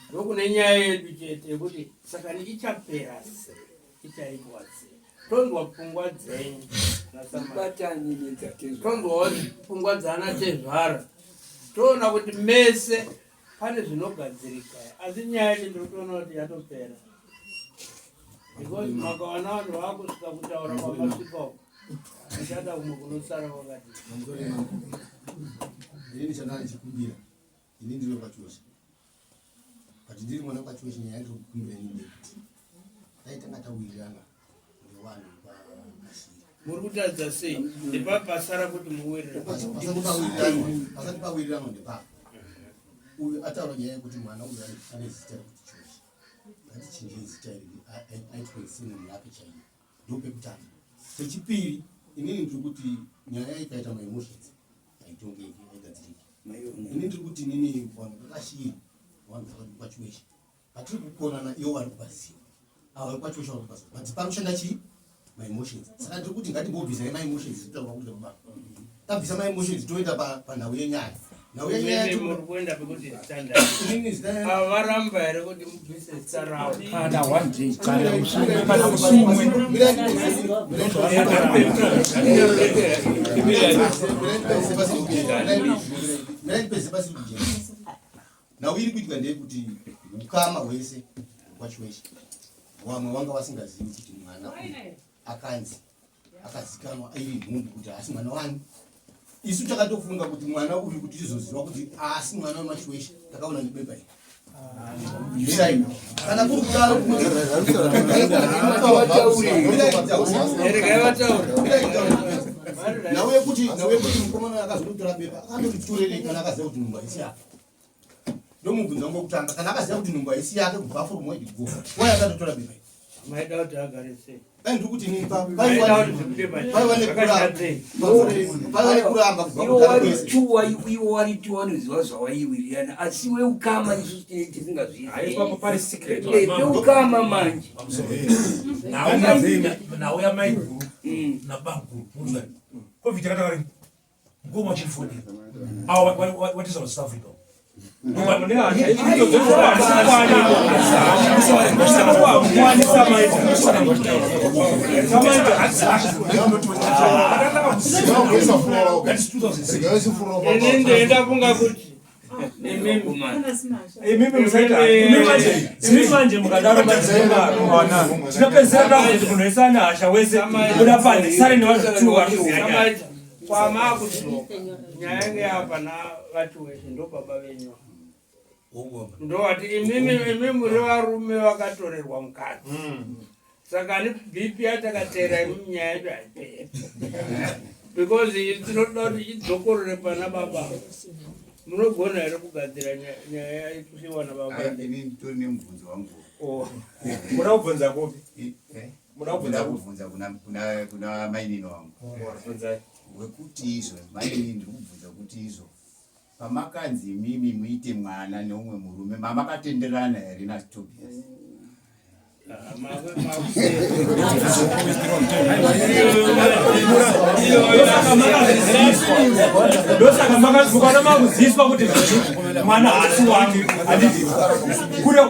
ndokune nyaya yedu chete yekuti Saka ichapera sei? Ichaitwa sei? Tonzwa pfungwa dzenyu. Batani nedzatezvara. Tonzwawo pfungwa dzana tezvara. Toona kuti mese pane zvinogadzirika. Asi nyaya yacho ndiri kutoona kuti yatopera. Because makawana vanhu vakusvika kutaura kwamasvika uko. Ndichada kumwe kunosara kwakati. Ini chandanga ndichikumbira ini ndiri kwaChiweshe but ndiri mwana kwaChiweshe nyaya yandiri kukumbira ini ndeyekuti dai tanga tawirirana nevanhu vakashiri. Muri kutaridza sei? Ndepapi pasara kuti muwirirane? Pasati pawiriranwa ndepapa. Uyu ataura nyaya yekuti mwana uyu ane zita rekuti George. Ngatichinjei zita iri aitwe surname yake chaiyo. Ndopekutanga. Chechipiri, inini ndiri kuti nyaya ikaita maemotions haitongeki, haigadziriki. Ini ndiri kuti inini vanhu vakashiri vanhu vakwachiweshe Patiri kukonana ivo vari kupaziva. Ava vari kwaChosha vari kupaziva. But pari kushanda chii? Maemotions. Saka ndiri kuti ngatimbobvisai maemotions titaura kuti baba. Tabvisa maemotions toenda panhau yenyaya. Nhau yenyaya Imi muri kuenda pekuti zita ndani. Ava varamba here kuti mubvise zita ravo? Kana one day kana musumwe kana musumwe. Mirai ndipedze pasiri kujeka. Nhau iri kuitika ndeyekuti ukama hwese hwekwaChiweshe vamwe vanga vasingazivi kuti mwana uyu akanzi akazikanwa airi nhumbu kuti haasi mwana wani. Isu takatofunga kuti mwana uyu kuti tizoziva kuti haasi mwana wemaChiweshe takaona nebepa iri. Mirai. Kana kuri kudaro nhau yekuti nhau yekuti mukomana akazonotora bepa akandoritorerei kana akaziva kuti nhumbu haisi yake. Ndomubvunza wangu wekutanga kana akaziva kuti nhumbu haisi yake kubva from where it go why akatotora bepa iri? Maida kuti agare sei? Dai ndiri kuti inini paiva nekuramba kubva kudhara kwese. Iwo waritiwa wanoziva zvawaiwirirana asi weukama isusu tine tisingazviziveukama manje nhau yamaiguru nabamkuru covid yakatanga Ngoma chifonera. Awa what is South Africa? Ini ndoenda kunga kuti Imimi musaita imi manje mukadaro madzimana tinopedzisira takuti munhu wese ane hasha wese kuda panze sare nevanhu two vari kuziva nyaya. Kwamaakudzoka nyaya yange yapa navachiweshe ndo baba venyu ndowati imimi imi muri varume vakatorerwa mukadzi saka ani bp yatakateera imi nyaya yacho haiperi because tinoda kuti idzokorore pana baba munogona here kugadzira nyaya yaisiwa nababa ini nditori nemubvunzo wangu oh. muda kubvunza kupi eh? Muda kubvunza kuna kuna mainini wangu wekuti izvo mainini ndiri kubvunza kuti izvo pamakanzi imimi muite mwana neumwe murume mamakatenderana here naTobias? Ndosaka mukaona makuziswa kuti mwana haasi wake handiti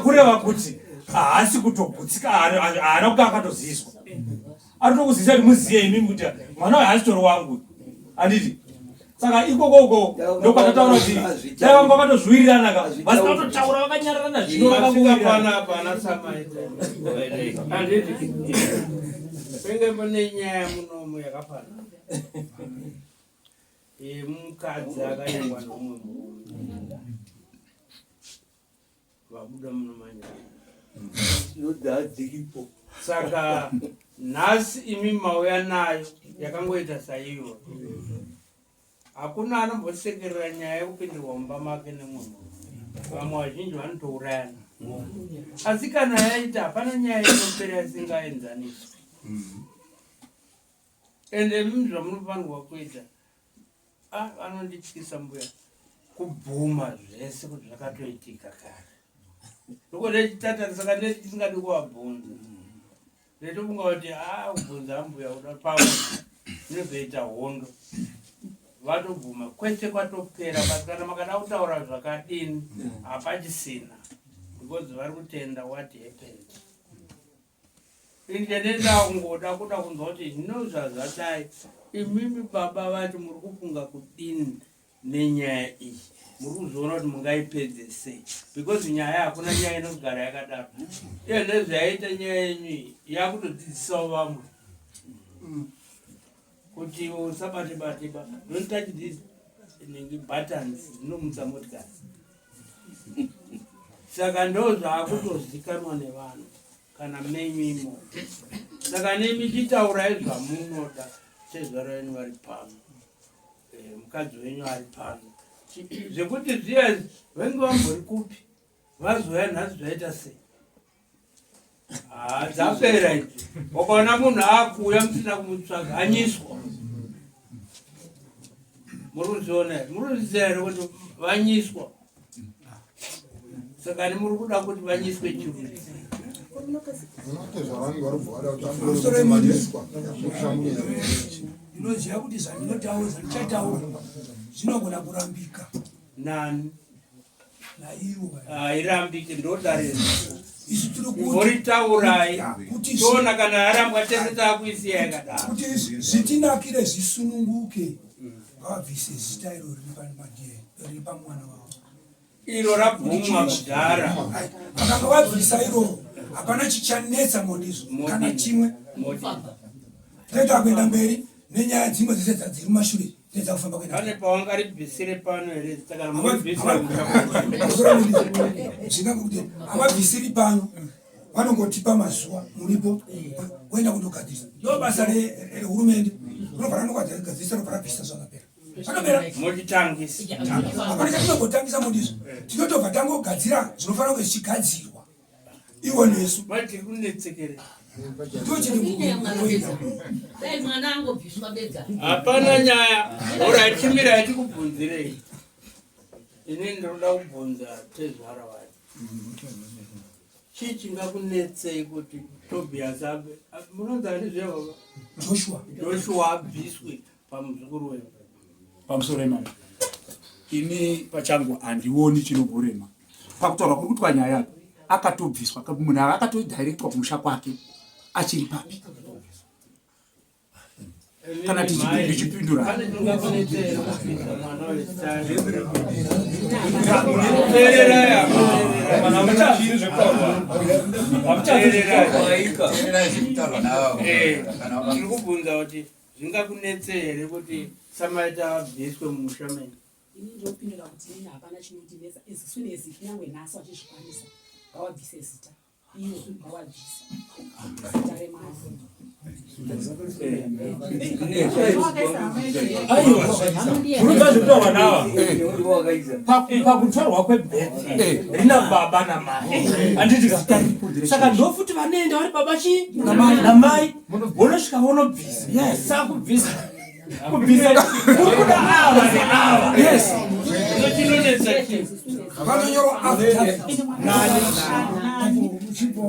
kureva kuti haasi kutogutsika haana kuka akatoziswa ari tokuzivisa kuti muzive imimi kuti mwana uyu haasi tori wangu handiti saka ikokoko ndokwatataura kuti dai vanga vakatozviwirirana ka vasina kutotaura vakanyararana zvino vakangowirirana penge mune nyaya munomu yakafanana yemukadzi akanyengwa nomumwe murume vabuda muno manje tinoda dziripo saka nhasi imi mauya nayo yakangoita saiyo hakuna anombosekerera nyaya yekupindirwa mumba make nemumwe munhu vamwe vazhinji vanotourayana asi kana yaita hapana nyaya inopera isingaenzaniswi ende imi zvamunofanirwa kuita Ah, vanondityisa mbuya kubvuma zvese kuti zvakatoitika kare ndiko ndechitata saka ndechisingadi kuvabvunza ndetofunga kuti a ah, kubvunza ambuya kuda pamwe zvinozoita hondo vatobvuma kwese kwatopera but kana makada kutaura zvakadini hapachisina because vari kutenda what happened Inde ndendakungoda kuda kunzwa kuti hino zvazvadai imimi baba vacho muri kufunga kudini nenyaya iyi muri kuzviona kuti mungaipedze sei because nyaya hakuna nyaya inogara yakadaro iye nezvayaita nyaya yenyu iyi yakutodzidzisawo vamwe kuti usabate bate ba don't touch this nhingi buttons dzinomutsa motikari saka ndozvaakutozikanwa nevanhu kana menyu imomo saka nemi chitaurai zvamunoda Tezvara venyu vari pano, eh, mukadzi wenyu ari pano. Zvekuti zviya venge vambori kupi vazouya nhasi zvaita sei? Ah, dzapera idzi. Wakaona munhu akuuya musina kumutsvaga anyiswa. Muri kuzviona here? Muri kuzviziva here kuti vanyiswa? Saka ni muri kuda kuti vanyiswe chirudzi? Ndinoziva kuti zvandinotaura zvandichataura zvinogona kurambika. Nani? Naivo. Hairambiki ndodare. Isu tiri kuti Voritaurai. Toona kana yarambwa tese takuisiya yakadaro. Kuti zvitinakire zvisununguke. Ngavabvise zita iro riri pamadie riri pamwana wavo. Iro rabvumwa kudhara. Vakanga vabvisa iroro hapana chichanetsa mondizvo kana chimwe. Toita kuenda mberi nenyaya dzimwe dzese dzadziri mumashure dzedza kufamba kuenda. Pane pawangaribvisire pano here zita kana muribvisira zvingakuti havabvisiri pano vanongotipa mazuva muripo voenda kundogadzirisa ndo basa rehurumende rinobva ranogadzirisa robva rabvisa zvakapera zvakapera mochitangisa hapana chatinongotangisa mondizvo tinotobva tangogadzira zvinofanira kunge zvichigadzirwa iwo nesu hapana nyaya ora chimirai tikubvunzirei ini ndinoda kubvunza tezvara vacho Chii chingakunetsei kuti Tobias abe munonzi ani zve baba? Joshua. Joshua abviswe pamuzukuru wenyu. Pamusoro imama. Ini pachangu handioni chinogorema. Pakutaurwa kuri kutwa nyaya akatobviswa munhu akatodirectwa kumusha kwake achiri papi. kana tichipindura tiri kubvunza kuti zvingakunetse here kuti samaita abviswe mumusha menyu ini ndopindura kuti ini hapana chinondinetsa as soon as kunyange nhasi vachizvikwanisa ngawabvise zita Pakutorwa kwebirth rina baba namai handiti saka ndofuti vanoenda vari baba chii namai vonosvika vonobvisa saka kubvisa kubvisa kuri kuda ava neava yes vanonyorwa affidavit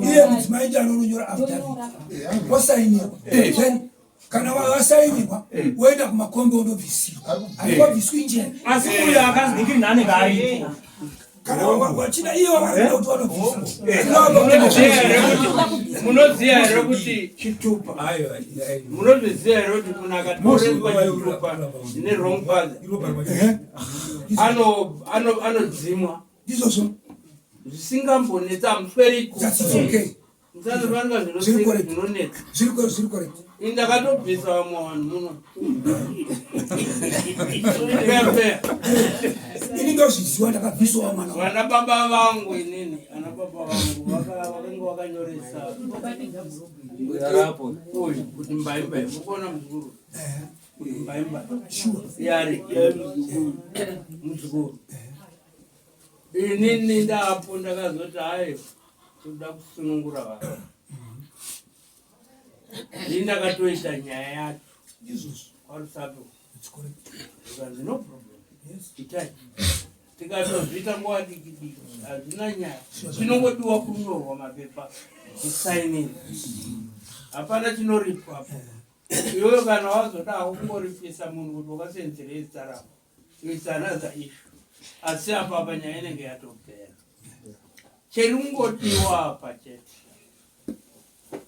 iye mudzimai ndiye anononyora affidavit wasainirwa then kana wasainirwa woenda kumakombi wondobvisirwa haingobviswi njee asi uyo akanzi anenge aripo kana wachida iye wavarikuda kuti vanobvisa Munoziva here kuti chitupa munozviziva here kuti munhu akatoreswa chitupa nerong father anodzimwa ndizvozvo zvisingambonetsa hamusweriko That's okay. Musazofanira Zviri correct. zvinonetsa Zviri zviri correct. Ini ndakatobvisa vamwe vanhu muno. Fair, fair. Ini ndozviziva ndakabviswa mwana. Vana baba vangu inini, ana baba vangu vakange vakanyoresa uyu kuti mbai mbai. Mukuona muzukuru? Kuti mbai mbai. Yari, yari muzukuru. Inini ndapo ndakazoti hayi toda kusunungura vanhu. Ini ndakatoita nyaya yacho kwaRusape zvikanzi no problem itai tikatozviita nguva diki diki hazvina nyaya chinongodiwa kunyorwa mapepa kusainira hapana chinoripwa apo iwewe kana wazoda hako kungoripisa munhu kuti wakasenzerei zita rako It's another issue. Asi apa apa nyaya inenge yatopera. Cheri kungodiwa apa chete.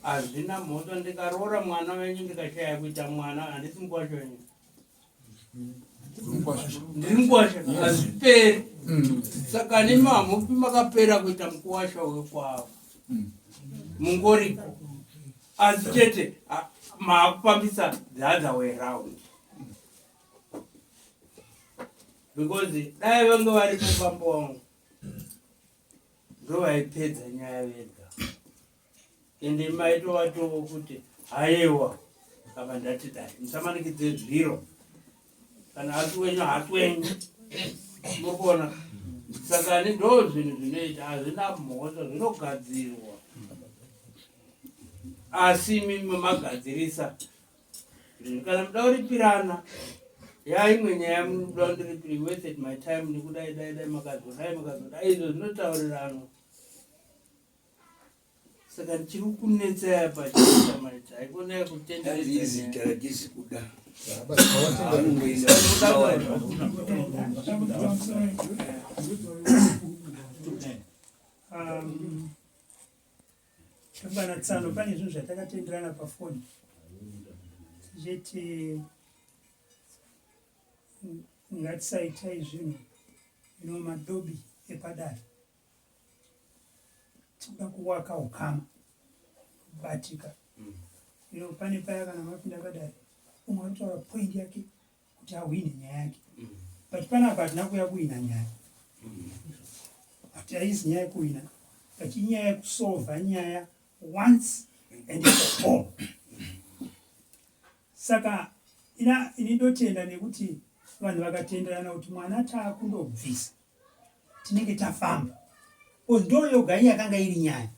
Hazvina mhosva ndikaroora mwana wenyu ndikashaya kuita mwana handisi mukwasha wenyu. Ndiri mukwasha hazviperi. Saka nemi hamufi makapera kuita mukuwasha wekwavo. Mungoripo. Asi chete maakufambisa the other way round. Because dai vange varipo bambo wangu ndovaipedza nyaya vega ende maitovatowo kuti haiwa Apa ndati dai musamanikidze zviro. Kana asi wenyu haasi wenyu. Muri kuona? Saka ni ndo zvinhu zvinoita hazvina mhosva zvinogadzirwa. Asi imimi magadzirisa Kana muda kuripirana ya imwe nyaya munoda kundiripira you wasted my time nekudai dai dai makazodai makazodai izvo zvinotaurirano saka chiri kunetsa apa chiita maita haikona kutenderezita ratisi kuda Tangwana tsano pane zvinhu zvatakatenderana pafoni tichiti ngatisaitai zvinhu ino madobi epadare tikuda kuwaka ukama kubatika ino pane paya kana mapinda padare umwe anotaura point yake kuti ahwine nyaya yake but panapa hatina kuya kuhwina nyaya but haizi nyaya yekuhwina but inyaya yekusolva nyaya once and for all saka ina ini ndotenda nekuti vanhu vakatenderana kuti mwana taakundobvisa tinenge tafamba bcause ndo yoga yakanga iri nyaya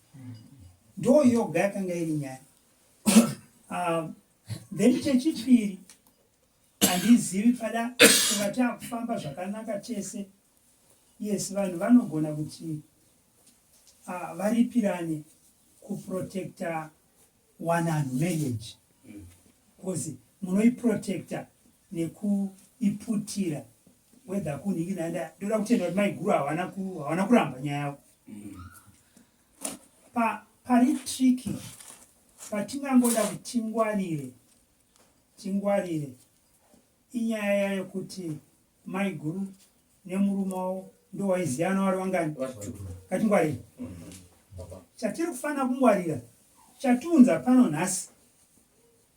ndo yoga yakanga iri nyaya Then chechipiri handizivi pada kunga takufamba zvakanaka tese yes vanhu vanogona kuti uh, varipirane kuprotecta wananhu marriage because munoiprotecta nekuiputira whether kunhingi naenda ndoda kutenda kuti maiguru hawana hawana kuramba nyaya yavo pa pari tricky Patingangoda kuti tingwarire tingwarire inyaya yekuti maiguru nemurume wavo ndowaiziyana wari wangani ngatingwarire chatiri kufanira kungwarira chatiunza pano nhasi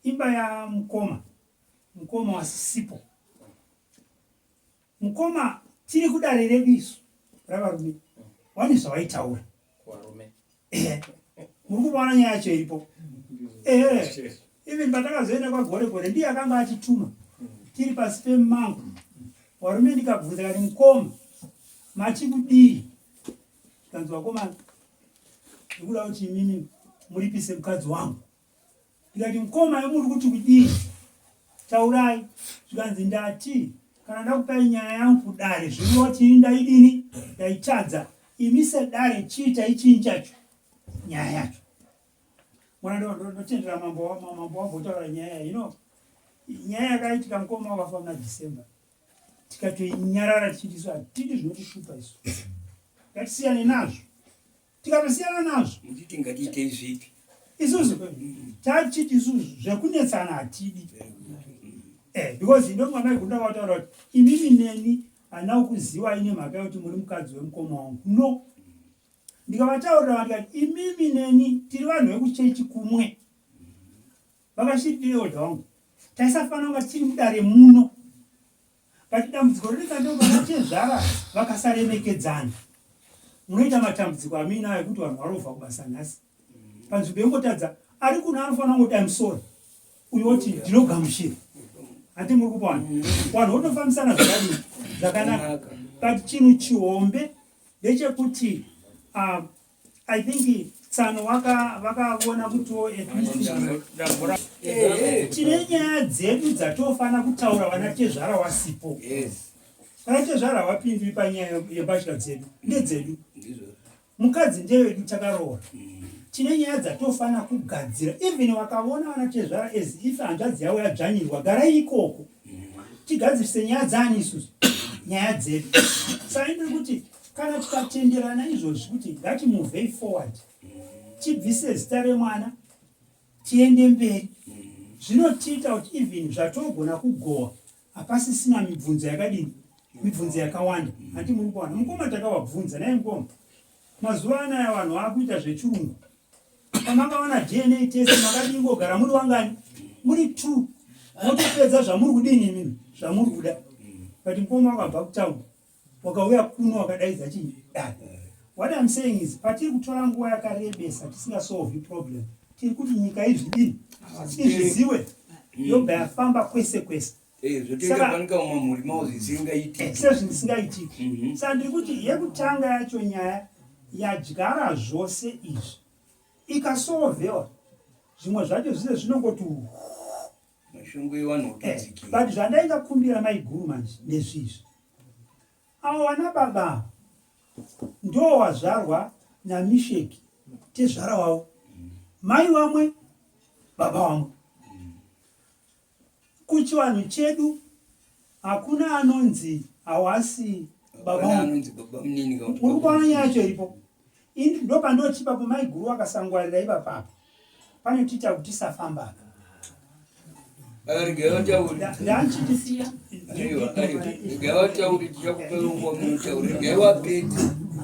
imba yamukoma mukoma wasisipo Mukoma tiri kudare redu isu ravarume wani zvawaitaura ehe muri kuvaona nyaya yacho iripo ehe even patakazoenda kwagore gore ndiye akanga achituma tiri pasi pemango warume ndikabvunza kati mukoma mati kudii zvikanzi vakomana ndikuda kuti imimi muripise mukadzi wangu Ndikati mkoma imuri kuti kudii? Taurai. Zvikanzi ndati kana ndakupai nyaya yangu kudare zvinoreva kuti ini ndaidini? Ndaitadza. Imi sedare chii chaichinjacho nyaya yacho? Mwana ndotendera mambo mambo wambotaura nyaya you know. Nyaya yakaitika mkoma wakafa muna December. Tikatoinyarara tichiti isu hatidi zvinotishupa isu. Ngatisiyane nazvo. Tikatosiyana nazvo. Muchiti ngatiitei zvipi? Isusu tachiti isusu zvekunetsana hatidi. Eh, because ndo mwana wegunda wataura kuti imimi neni handina kukuziwai nemhaka yekuti muri mukadzi wemukoma wangu. No. Ndikavataurira ndikati imimi neni tiri vanhu vekuchechi kumwe. Vakashirira elder wangu. Taisafanira kunga tiri mudare muno. But dambudziko rinoita ndovana tezvara vakasaremekedzana munoita matambudziko amuinayo ekuti vanhu varovha kubasa nhasi panzvimbo yekungotadza ari kuno anofanira kungoti I'm sorry uyo oti ndinogamuchira hanti muri kupawana vanhu votofambisana zvakadii zvakanaka but chinhu chihombe ndechekuti uh, I think tsano vakavona kutiwo at least tine nyaya dzedu dzatofanira kutaura vana tezvara wasipo vana tezvara hawapindiri panyaya yembatya dzedu ndedzedu mukadzi ndewedu takaroora tine nyaya dzatofanira kugadzira even vakavona vana tezvara as if hanzvadzi yavo yadzvanyirwa garai ikoko tigadzirise nyaya dzaani isusu nyaya dzedu saka indiri kuti kana tikatenderana izvozvi kuti ngatimuvei forward tibvise zita remwana tiende mberi zvinotiita kuti even zvatogona kugowa hapasisina mibvunzo yakadini mibvunzo yakawanda hanti muri kuwana mukoma takavabvunza naye mukoma mazuva anaya vanhu vakuita zvechirungu Pamakawana DNA test makadii kungogara muri wangani? Muri two. Motopedza zvamuri kudini imimi? Zvamuri kuda. But mukoma wakabva kutown wakauya kuno wakadaidza chinyi dare. What I'm saying is patiri kutora nguva yakarebesa tisingasolvi problem tiri kuti nyika izvidini izviziwe. Yobva yafamba kwese kwese. Eh, zvotoita fanika mumamhuri mavo zvisingaitiki. Eh, sezvinhu zvisingaitiki. Saka ndiri kuti yekutanga yacho nyaya yadyara zvose izvi ikasolvewa zvimwe zvacho zvise zvinongoti mashungu evanhu eh, but zvandaingakumbira maiguru manje ndezvizvi Avo vana baba ava ndoo wazvarwa naMisheki tezvara wavo mai vamwe baba vamwe. Kuchivanhu chedu hakuna anonzi hawasi baba uri kuona nyaya yacho iripo. Ini ndopandoti ipapo maiguru akasangwarira ipapapa panotiita kuti tisafamba apa.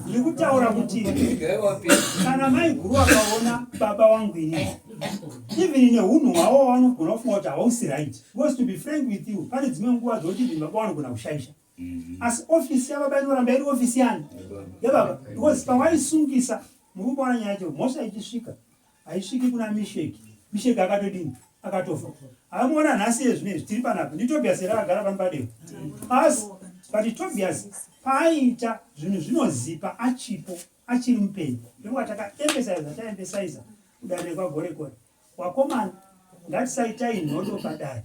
Ndiri kutaura kuti kana maiguru akaona baba wangu inini even nehunhu hwavo vanogona kufunga kuti hausi right because to be frank with you pane dzimwe nguva dzokuti even baba vanogona kushaisha asi ofisi yababa inoramba iri ofisi yani yababa because pawaisungisa muri kuona nyaya yacho mhosva ichisvika haisviki kuna misheki misheki akatodini akatofa amuona nhasi yezvino izvi tiri panapa nditobias here akagara pano padeo asi but tobias paaiita zvinhu zvinozipa achipo achiri mupenyu ndokuva takaemphasiza taemphasiza kudare kwagorekore wakomana ngatisaitai nhodo padare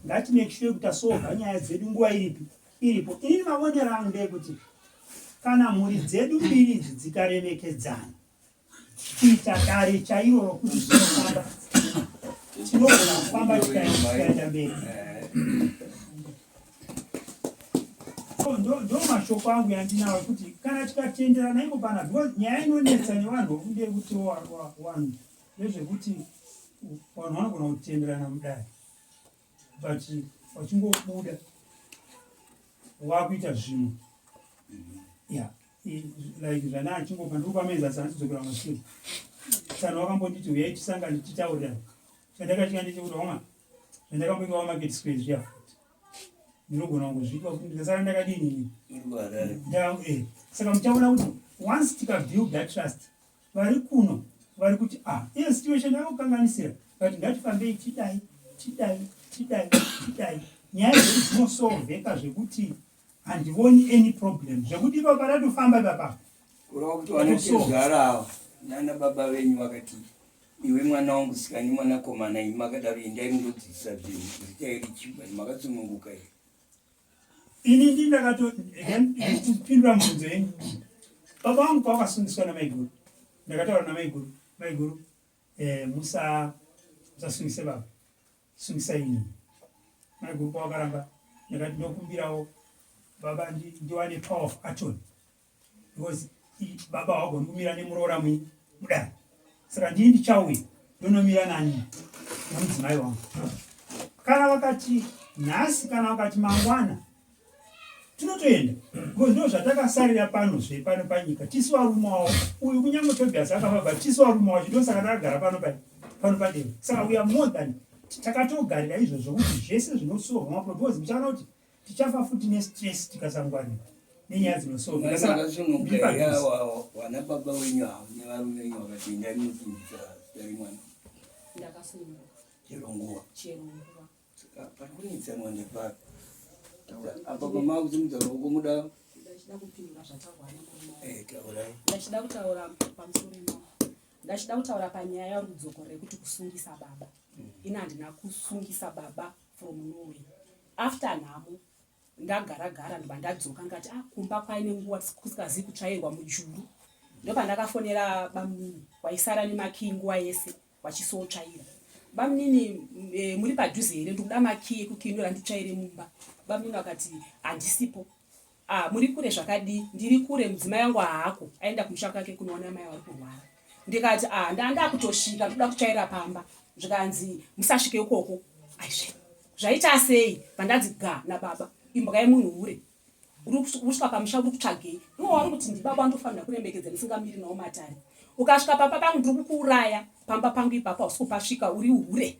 Ngati make sure kuti tasolva nyaya dzedu nguva iripi iripo. Inini mavonero angu ndeyekuti kana mhuri dzedu mbiri idzi dzikaremekedzana kuita dare chairo rokuti tinofamba tinogona kufamba tikaenda mberi. Ndo mashoko angu yandinawo ekuti kana tikatenderana ipo pana because nyaya inonetsa nevanhu ndeyekuti vanhu ndezvekuti vanhu vanogona kutenderana mudare but vachingobuda wakuita zvimwe ya like zvana achingopa ndikupa muenzaniso andidzokera mashure tsano wakambonditi huyai tisangane titaurirane chandakatya ndechekuti wama zvandakamboita wamarket square zviya futi ndinogona kungozviitwa futi ndikasara ndakadini eh, saka muchaona kuti once tikabuild that trust Vari kuno vari kuti ah, iyo situation yakukanganisira but ngatifambei tidai tidai tidai tidai nyaya dzedu dzinosolveka zvekuti handioni any problem zvekuti ipa patatofamba ipapa kureva kuti vanotezvara ava nana baba venyu vakati iwe mwana wangu sikani mwanakomana imi makadaro endai mundodzidzisa zvinhu zita iri chibva makasununguka here Ini ndi ndakato kupindura mubvunzo yenyu. Baba vangu pavakasungiswa namaiguru, ndakataura namaiguru, maiguru eh, musa musasungise baba, sungisai ini. Maiguru pavakaramba, ndakati ndokumbirawo baba ndiwane power of attorney because baba hawagoni kumira nemuroora mui mudare saka ndini ndichauya ndonomira nani nemudzimai wangu kana vakati nhasi kana vakati mangwana tinotoenda because ndo zvatakasarira pano zve pano panyika tisu varume wavo uyu kunyange tobias akafa but tisu varume wacho ndosaka takagara pano pai pano padera saka we are more than takatogarira izvozvo kuti zvese zvinosorwa mapro because muchaona kuti Tichafa futi nestress tikasangwarira nenyaya dzinosowana baba wenyu avo nevarume venyu vakati endai munochinjisa zita remwana chero nguva saka pari kunetsanwa ndepapi apa pamakusimudza ruoko muda eh, taurai ndachida kutaura pamusoro imo ndachida kutaura panyaya yarudzoko rekuti kusungisa baba ini handina kusungisa baba from Norway after nhamo ndagara gara ndobva ndadzoka ndikati ah kumba kwaine nguva kusikazivi kutsvairwa mujuru ndopandakafonera bamunini waisara nemakii nguva yese vachisotsvaira bamunini e, muri padhuze here ndikuda makii ekukinura nditsvaire mumba bamunini vakati handisipo Ah, muri kure zvakadii? Ndiri kure, mudzimai wangu haako, aenda kumusha kwake kunoona mai vari kurwara. Ndikati ah, ndandakutosvika ndoda kutsvaira pamba. Zvikanzi musasvike ikoko. Aizve. Zvaita sei? Pandanzi ga nababa, imbwa yemunhu hure. Uri kusvika pamusha uri kutsvagei? Iwo wari kuti ndibaba wandofanira kuremekedza ndisingamiri nawo matare. Ukasvika pamba pangu ndiri kukuuraya, pamba pangu ipapo hausi kupasvika uri hure.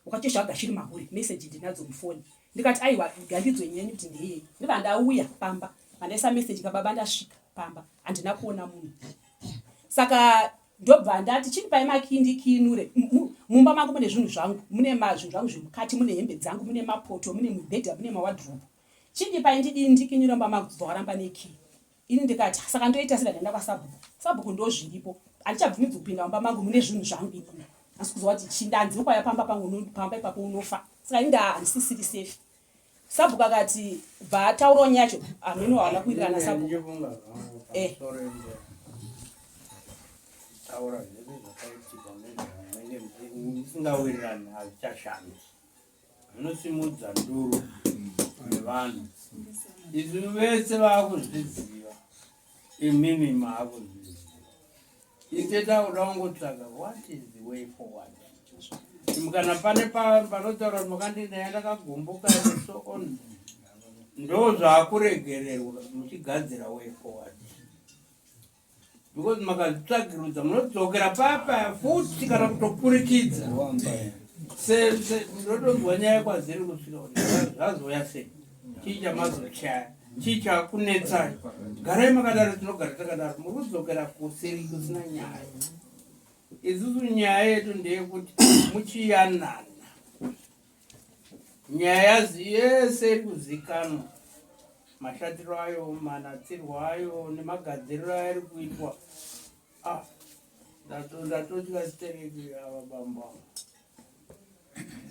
Wakachesha agashiri mahure message ndinadzo mufoni ndikati aiwa gandidzwe nyenyu kuti ndeyei ndibva ndauya pamba pandaisa message kababa ndasvika pamba handina kuona munhu saka ndobva ndati chiripai makii ndikiinure Mumba mangu mune zvinhu zvangu, mune zvinhu zvangu zvemukati, mune hembe dzangu, mune mapoto, mune mibhedha, mune mawadhiropu. Chindipai ndidii ndikinyure mumba mangu kubva waramba nekey. Ini ndikati saka ndoita sei ndaenda kwasabhuku. Sabhuku ndozviripo. Handichabvumidzwi kupinda mumba mangu mune zvinhu zvangu inini. Asi kuziva kuti chindanzi ukwaya pamba pangu pamba ipapo unofa. Saka ini handisisiri safe. Sabhuku akati bva ataurawo nyaya yacho hameno haana kuwirirana sabhuku. Eh. Taura zvedu zvakaitika nezvamwene musingawirirani hazvichashandi. Zvinosimudza nduru nevanhu. Izvi vese vaakuzviziva. Imimi maakuzviziva. Ite takuda kungotsvaga what is the way forward. Kana pane panotaura kuti makandinaya ndakagumbuka and so on. Ndo zvaakuregererwa muchigadzira way forward. Because makazvitsvagirudza munodzokera paya paya futi kana kutopfurikidza. Ndotonzwa nyaya kwaziri kusvika kuti zvazouya sei. Chii chamazochaya. Chii chakunetsai. Garai makadaro tinogara takadaro. Muri kudzokera kusiri kusina nyaya. Isusu nyaya yedu ndeyekuti muchiyanana. Nyaya yese iri kuzikanwa mashatiro ayo, manatsirwo ayo nemagadziriro ayo ari kuitwa. Ah, ndatotya stereki ava bambo ava.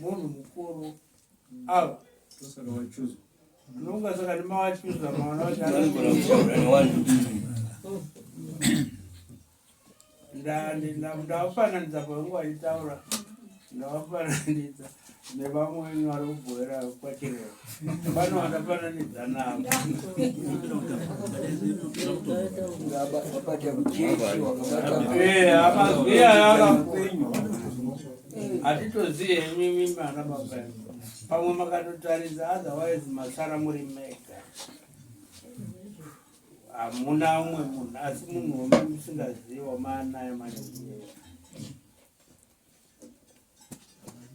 Munhu mukuru ava. Unonga saka ndimavachuza maona kuti Ndavafananidza pavangu vachitaura ndavafananidza nevamwe venyu vari kubhoera kwachireva pano vandafananidza navo amazwi aya akapenyu hatitozivi henyu imimi ana baba pamwe makatotarisa otherwise masara muri mega Hamuna umwe munhu asi munhu wamusingazivi wamaanaye manje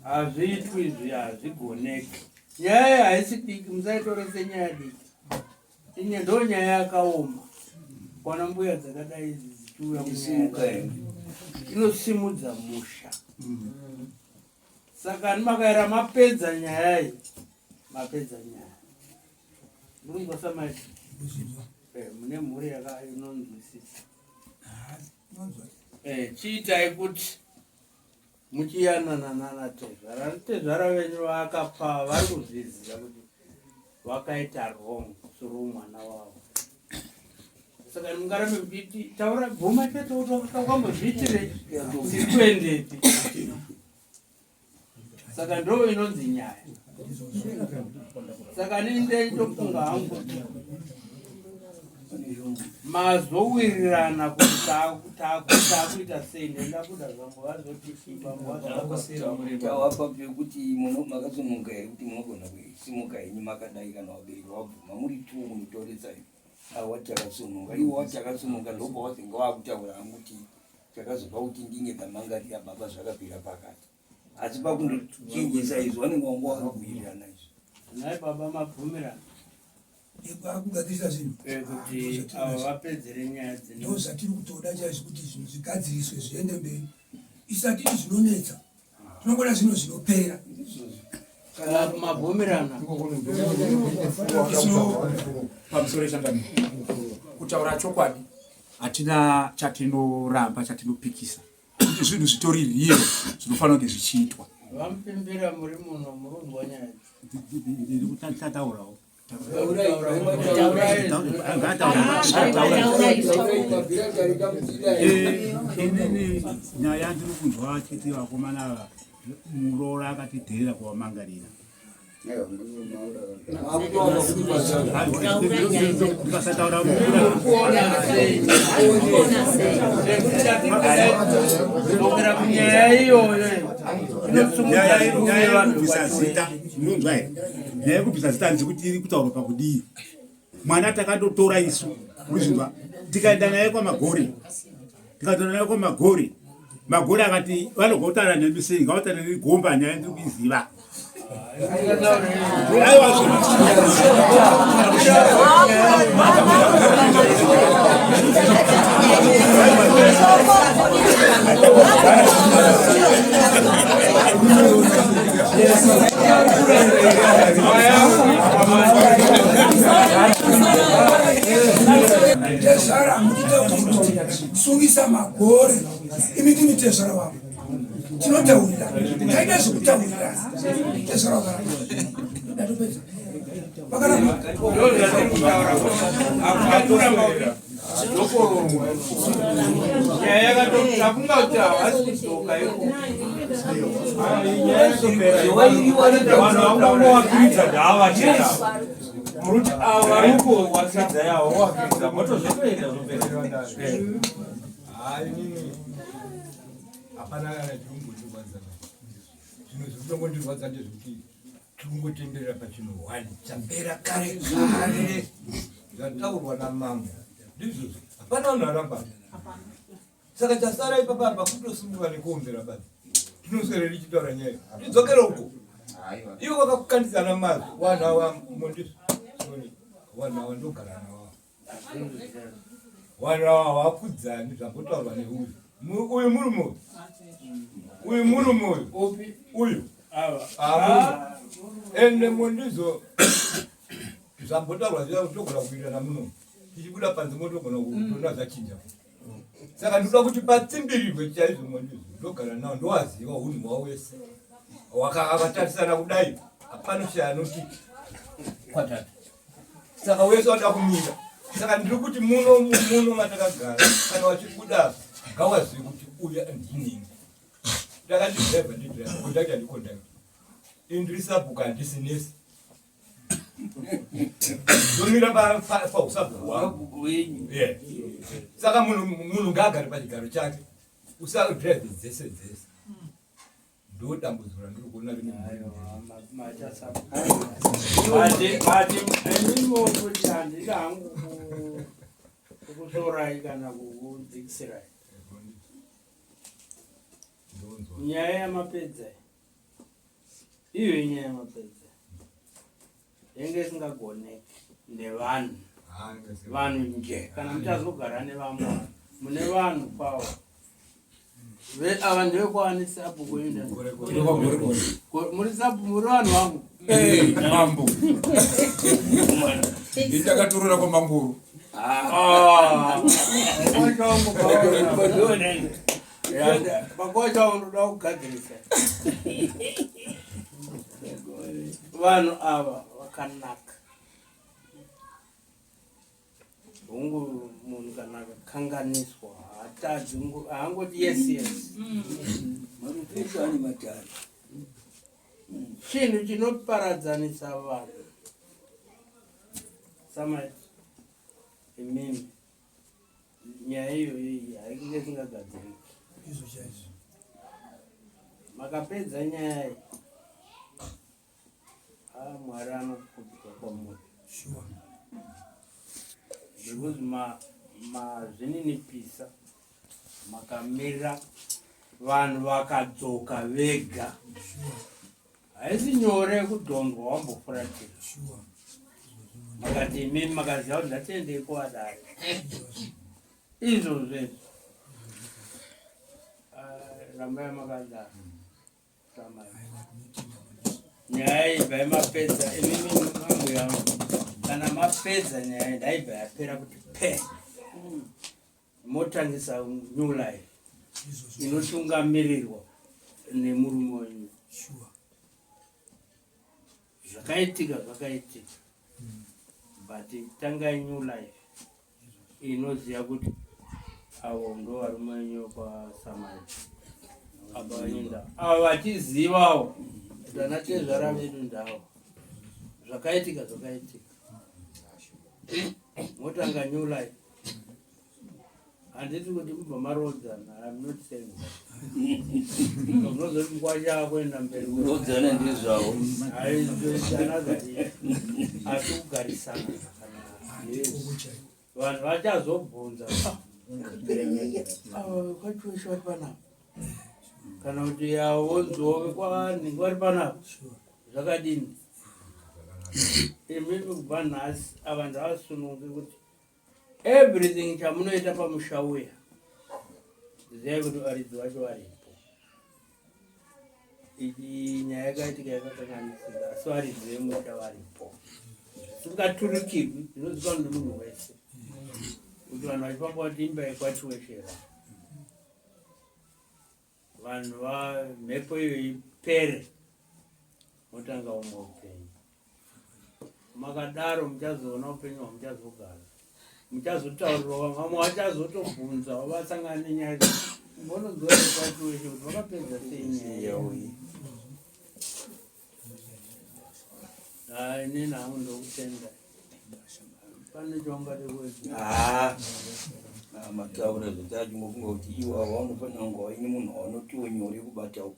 hazviitwi izvi hazvigoneki. Nyaya iyi haisi diki, musaitore senyaya diki. Inye ndo nyaya yakaoma kwana mbuya dzakadai idzi dzichiuya munyaya inosimudza musha. Saka makaera mapedza nyaya iyi, mapedza nyaya. Murungu samaiti. Eh, mune mhuri yaka inonzwisisa. Eh, chiitai kuti muchiyanana nana tezvara. Tezvara venyu vakapfava vari kuzviziva kuti vakaita wrong through mwana wavo. Saka mungarambe muchiti taura bvuma chete kuti wakambozviitirei tikuendepi. Saka ndo inonzi nyaya. Saka nini nditofunga hangu mazowirirana kuti takuita sei ndendabuda zvangu vazoti tawapa pekuti makasimuka here kuti munogona kusimuka henyu makadai kana vabereki vabvuma muri two munotoresa awa takasununga iwo watakasununga ndopa wazenga wakutaura hangu kuti chakazopa kuti ndinge ndamangarira baba zvakabvira pakati asi pakundochinjisa izvi vanenge wanga wakakuwirirana izvi nhai baba mabvumirana kugadzirisa zvinhu eh, kuti ava vapedzere nyaya dzino ndo zvatiri kutoda chaizvo kuti zvinhu zvigadziriswe zviende mberi isati ti zvinonetsa tinongoda zvinhu zvinopera kana mabvumirana pamusoro echangani kutaura chokwadi hatina chatinoramba chatinopikisa kuti zvinhu zvitori real zvinofanira kunge zvichiitwa vamupimbira muri muno murunzwa nyaya tataurawo inini nyaya ndiri kunzwa chiti vakomana ava muroora akatidherera kuvamangarira nyaya zita munonzwa here nyaya yekubvisa zita handisi kuti iri kutaurwa pakudii mwana takandotora isu kuzvinzwa tikaenda naye kwamagore tikatora naye kwamagore magore akati vanogwa kutaura nemi sei ngavataura neni gomba nyaya ndiri kuiziva aiwa Tezvara wangu tinotaurirana, taita zvekutaurirana. Tezvara wakaramba, ndatopedza. Vakaramba. Nyaya yakatotafunga kuti havasi kudzoka iko. Vanhu vakungowakiridza dhava chete. Muruti ava variko wakiridza yawo wakiridza motozotoenda zvopera. Hayi, hapana kana chirikumbondirwadza. Zvimwe zviri kutongondirwadza ndezvekuti tiri kungotenderera pachinhu one chapera kare kare zvataurwa namambo ndizvozvo. Hapana vanhu varamba. Saka chasara ipapa apa kutosungwa nekuombera badzi. Tinoswera tichitaura nyaya. Tidzokere uko. Ivo vakakukandisana mazwi vanhu ava mondizvo. Vanhu ava ndogara navo. Vanhu ava havakudzani zvambotaurwa neuyu. Uyu murume uyu. Uyu murume uyu. Uyu. Ah, ende mondizo zvambotaurwa zviya togona kuitana muno. Tichibuda panze motogona kuona zvachinja. Saka ndinoda kuti patsimbirirwe chaizvo mondizo. Ndogara nawo ndowaziva hunhu hwawo wese. Wakavatarisana kudai hapana chaanoti kwatata. Saka wese wada kumira. Saka ndiri kuti muno muno matakagara kana wachibuda ngawazive kuti uyu ndinini. Ndakandidriver ndidriver conductor ndiconductor. Ini ndiri sabhuku handisi nesi. Ndomira pausabhuku hwangu. Yeah. Saka munhu munhu ngaagare pachigaro chake. Usadrive dzese dzese. Ndo dambudziko randiri kuona rine mhuri. Handida hangu kukutorai kana kukudzikisirai. Nyaya yamapedza iyo inyaya yamapedza yenge isingagoneki nevanhu vanhu nje kana muchazogara nevamwe mune vanhu kwawo ava ndevekwaani sabhuku enda muri sabhuku muri vanhu vangu mambo ini ndakatorora kwamanguru makocha unoda kugadzirisa vanhu ava vakanaka Hongu munhu kana akakanganiswa haatadzi haangoti yes yes. Marupeso ane matare. Chinhu chinoparadzanisa vanhu samai imimi nyaya iyoyo hainge isingagadziriki. Izvo chaizvo. Makapedza nyaya iyi. Ah, Mwari anokudzwa kwamuri. Sure. Because ma mazvininipisa makamira vanhu vakadzoka vega. Haisi nyore kudhonzwa wambofuratira. Sure. Makati imimi makaziva kuti ndatendei kuvadare. Izvozvo izvo. Ah, rambai makadaro. Nyaya iyi bvai mapedza imimi mambuya kana mapedza nyaya iyi ndaibva yapera kuti pe motangisa new life inotungamirirwa nemurume wenyu. Zvakaitika zvakaitika but tangai new life inoziva kuti avo ndo varume venyu kwasamari apa venyu ava vachizivawo kuti ana tezvara vedu ndavo zvakaitika zvakaitika motanga new life handiti kuti mubva marodzana im not saying that unozoti mukwasha akuenda mberi kurodzana ndezvavo another asi kugarisana zvakanaka vanhu vachazobvunza ah, kwachiweshe vari panapa kana kuti avo vonziwo vekwanhingi vari panapa zvakadini imimi kubva nhasi ava ndavasununge kuti Everything chamunoita pamusha uya ziyai kuti varidzi vacho varipo. Iyi nyaya yakaitika yakakanganisika asi varidzi vemusha varipo. Zvisingaturikirwi zvinozikanwa nemunhu wese kuti vanhu vachifamba kuti imba yekwachiweshera. Vanhu va mhepo iyo ipere motanga umwe upenyu. Makadaro muchazoona upenyu hwamuchazogara. Muchazotaurirwa vamwe vachazotobvunza vavasangana nenyaya mbononzwa kwachiweshe kuti vakapedza sei nyaya yavo iyi. Hayi inini hangu ndokutenda. Pane chaungade kuwedzera? Ah, ah, mataura zvotachimbofunga kuti iwo awa unofanira kunge waine munhu waunotiwo nyore kubata uku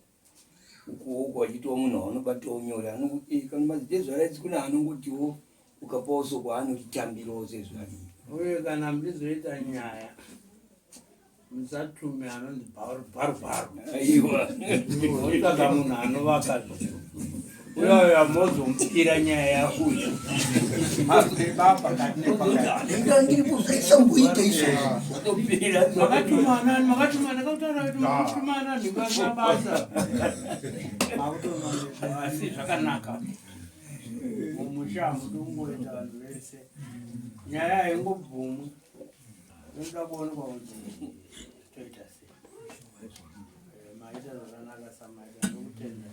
ukuwo uku wachitiwo munhu waunobatawo nyore anokuti kana madzitezvaraidzi kune anongotiwo ukapawo soko anotitambirawo sezvadii Uye kana muchizoita nyaya musatume anonzi bharubharu Aiwa. Otsvaga munhu anovaka zvinhu uyoyo mozomupira nyaya yakuyo ndiri kuzvisamboita izvozvo makatumana makatumana kakutaura kuti makatumana ndikasa basa asi zvakanaka mumusha hamudi kungoita vanhu vese nyaya haingobvumwi inoda kuonekwa kuti toita sei eh, maita zvakanaka samaita ndokutenda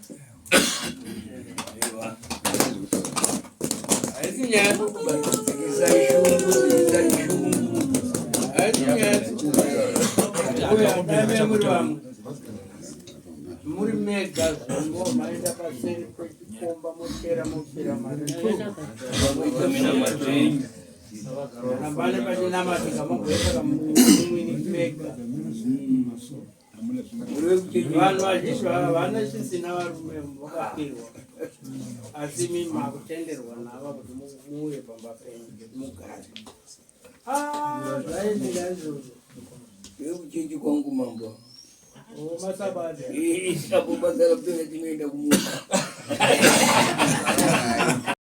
haisi nyaya yekubatidzikisa shungu dzikisa shungu haisi nyaya yekuti muri vamwe muri mega zvongo maenda paseri pechikomba mochera mopera mari Kana pane pachinamatika mogoita kamumwini mega. Vanhu vazhinji vana chisina varume vakapirwa asi imi makutenderwa nava kuti muuye pamba penyu mugare. Ah, zvaitika izvozvo. Vekuchechi kwangu mambo. Oh, masabata. Apo basa rapera tinoenda kumunda.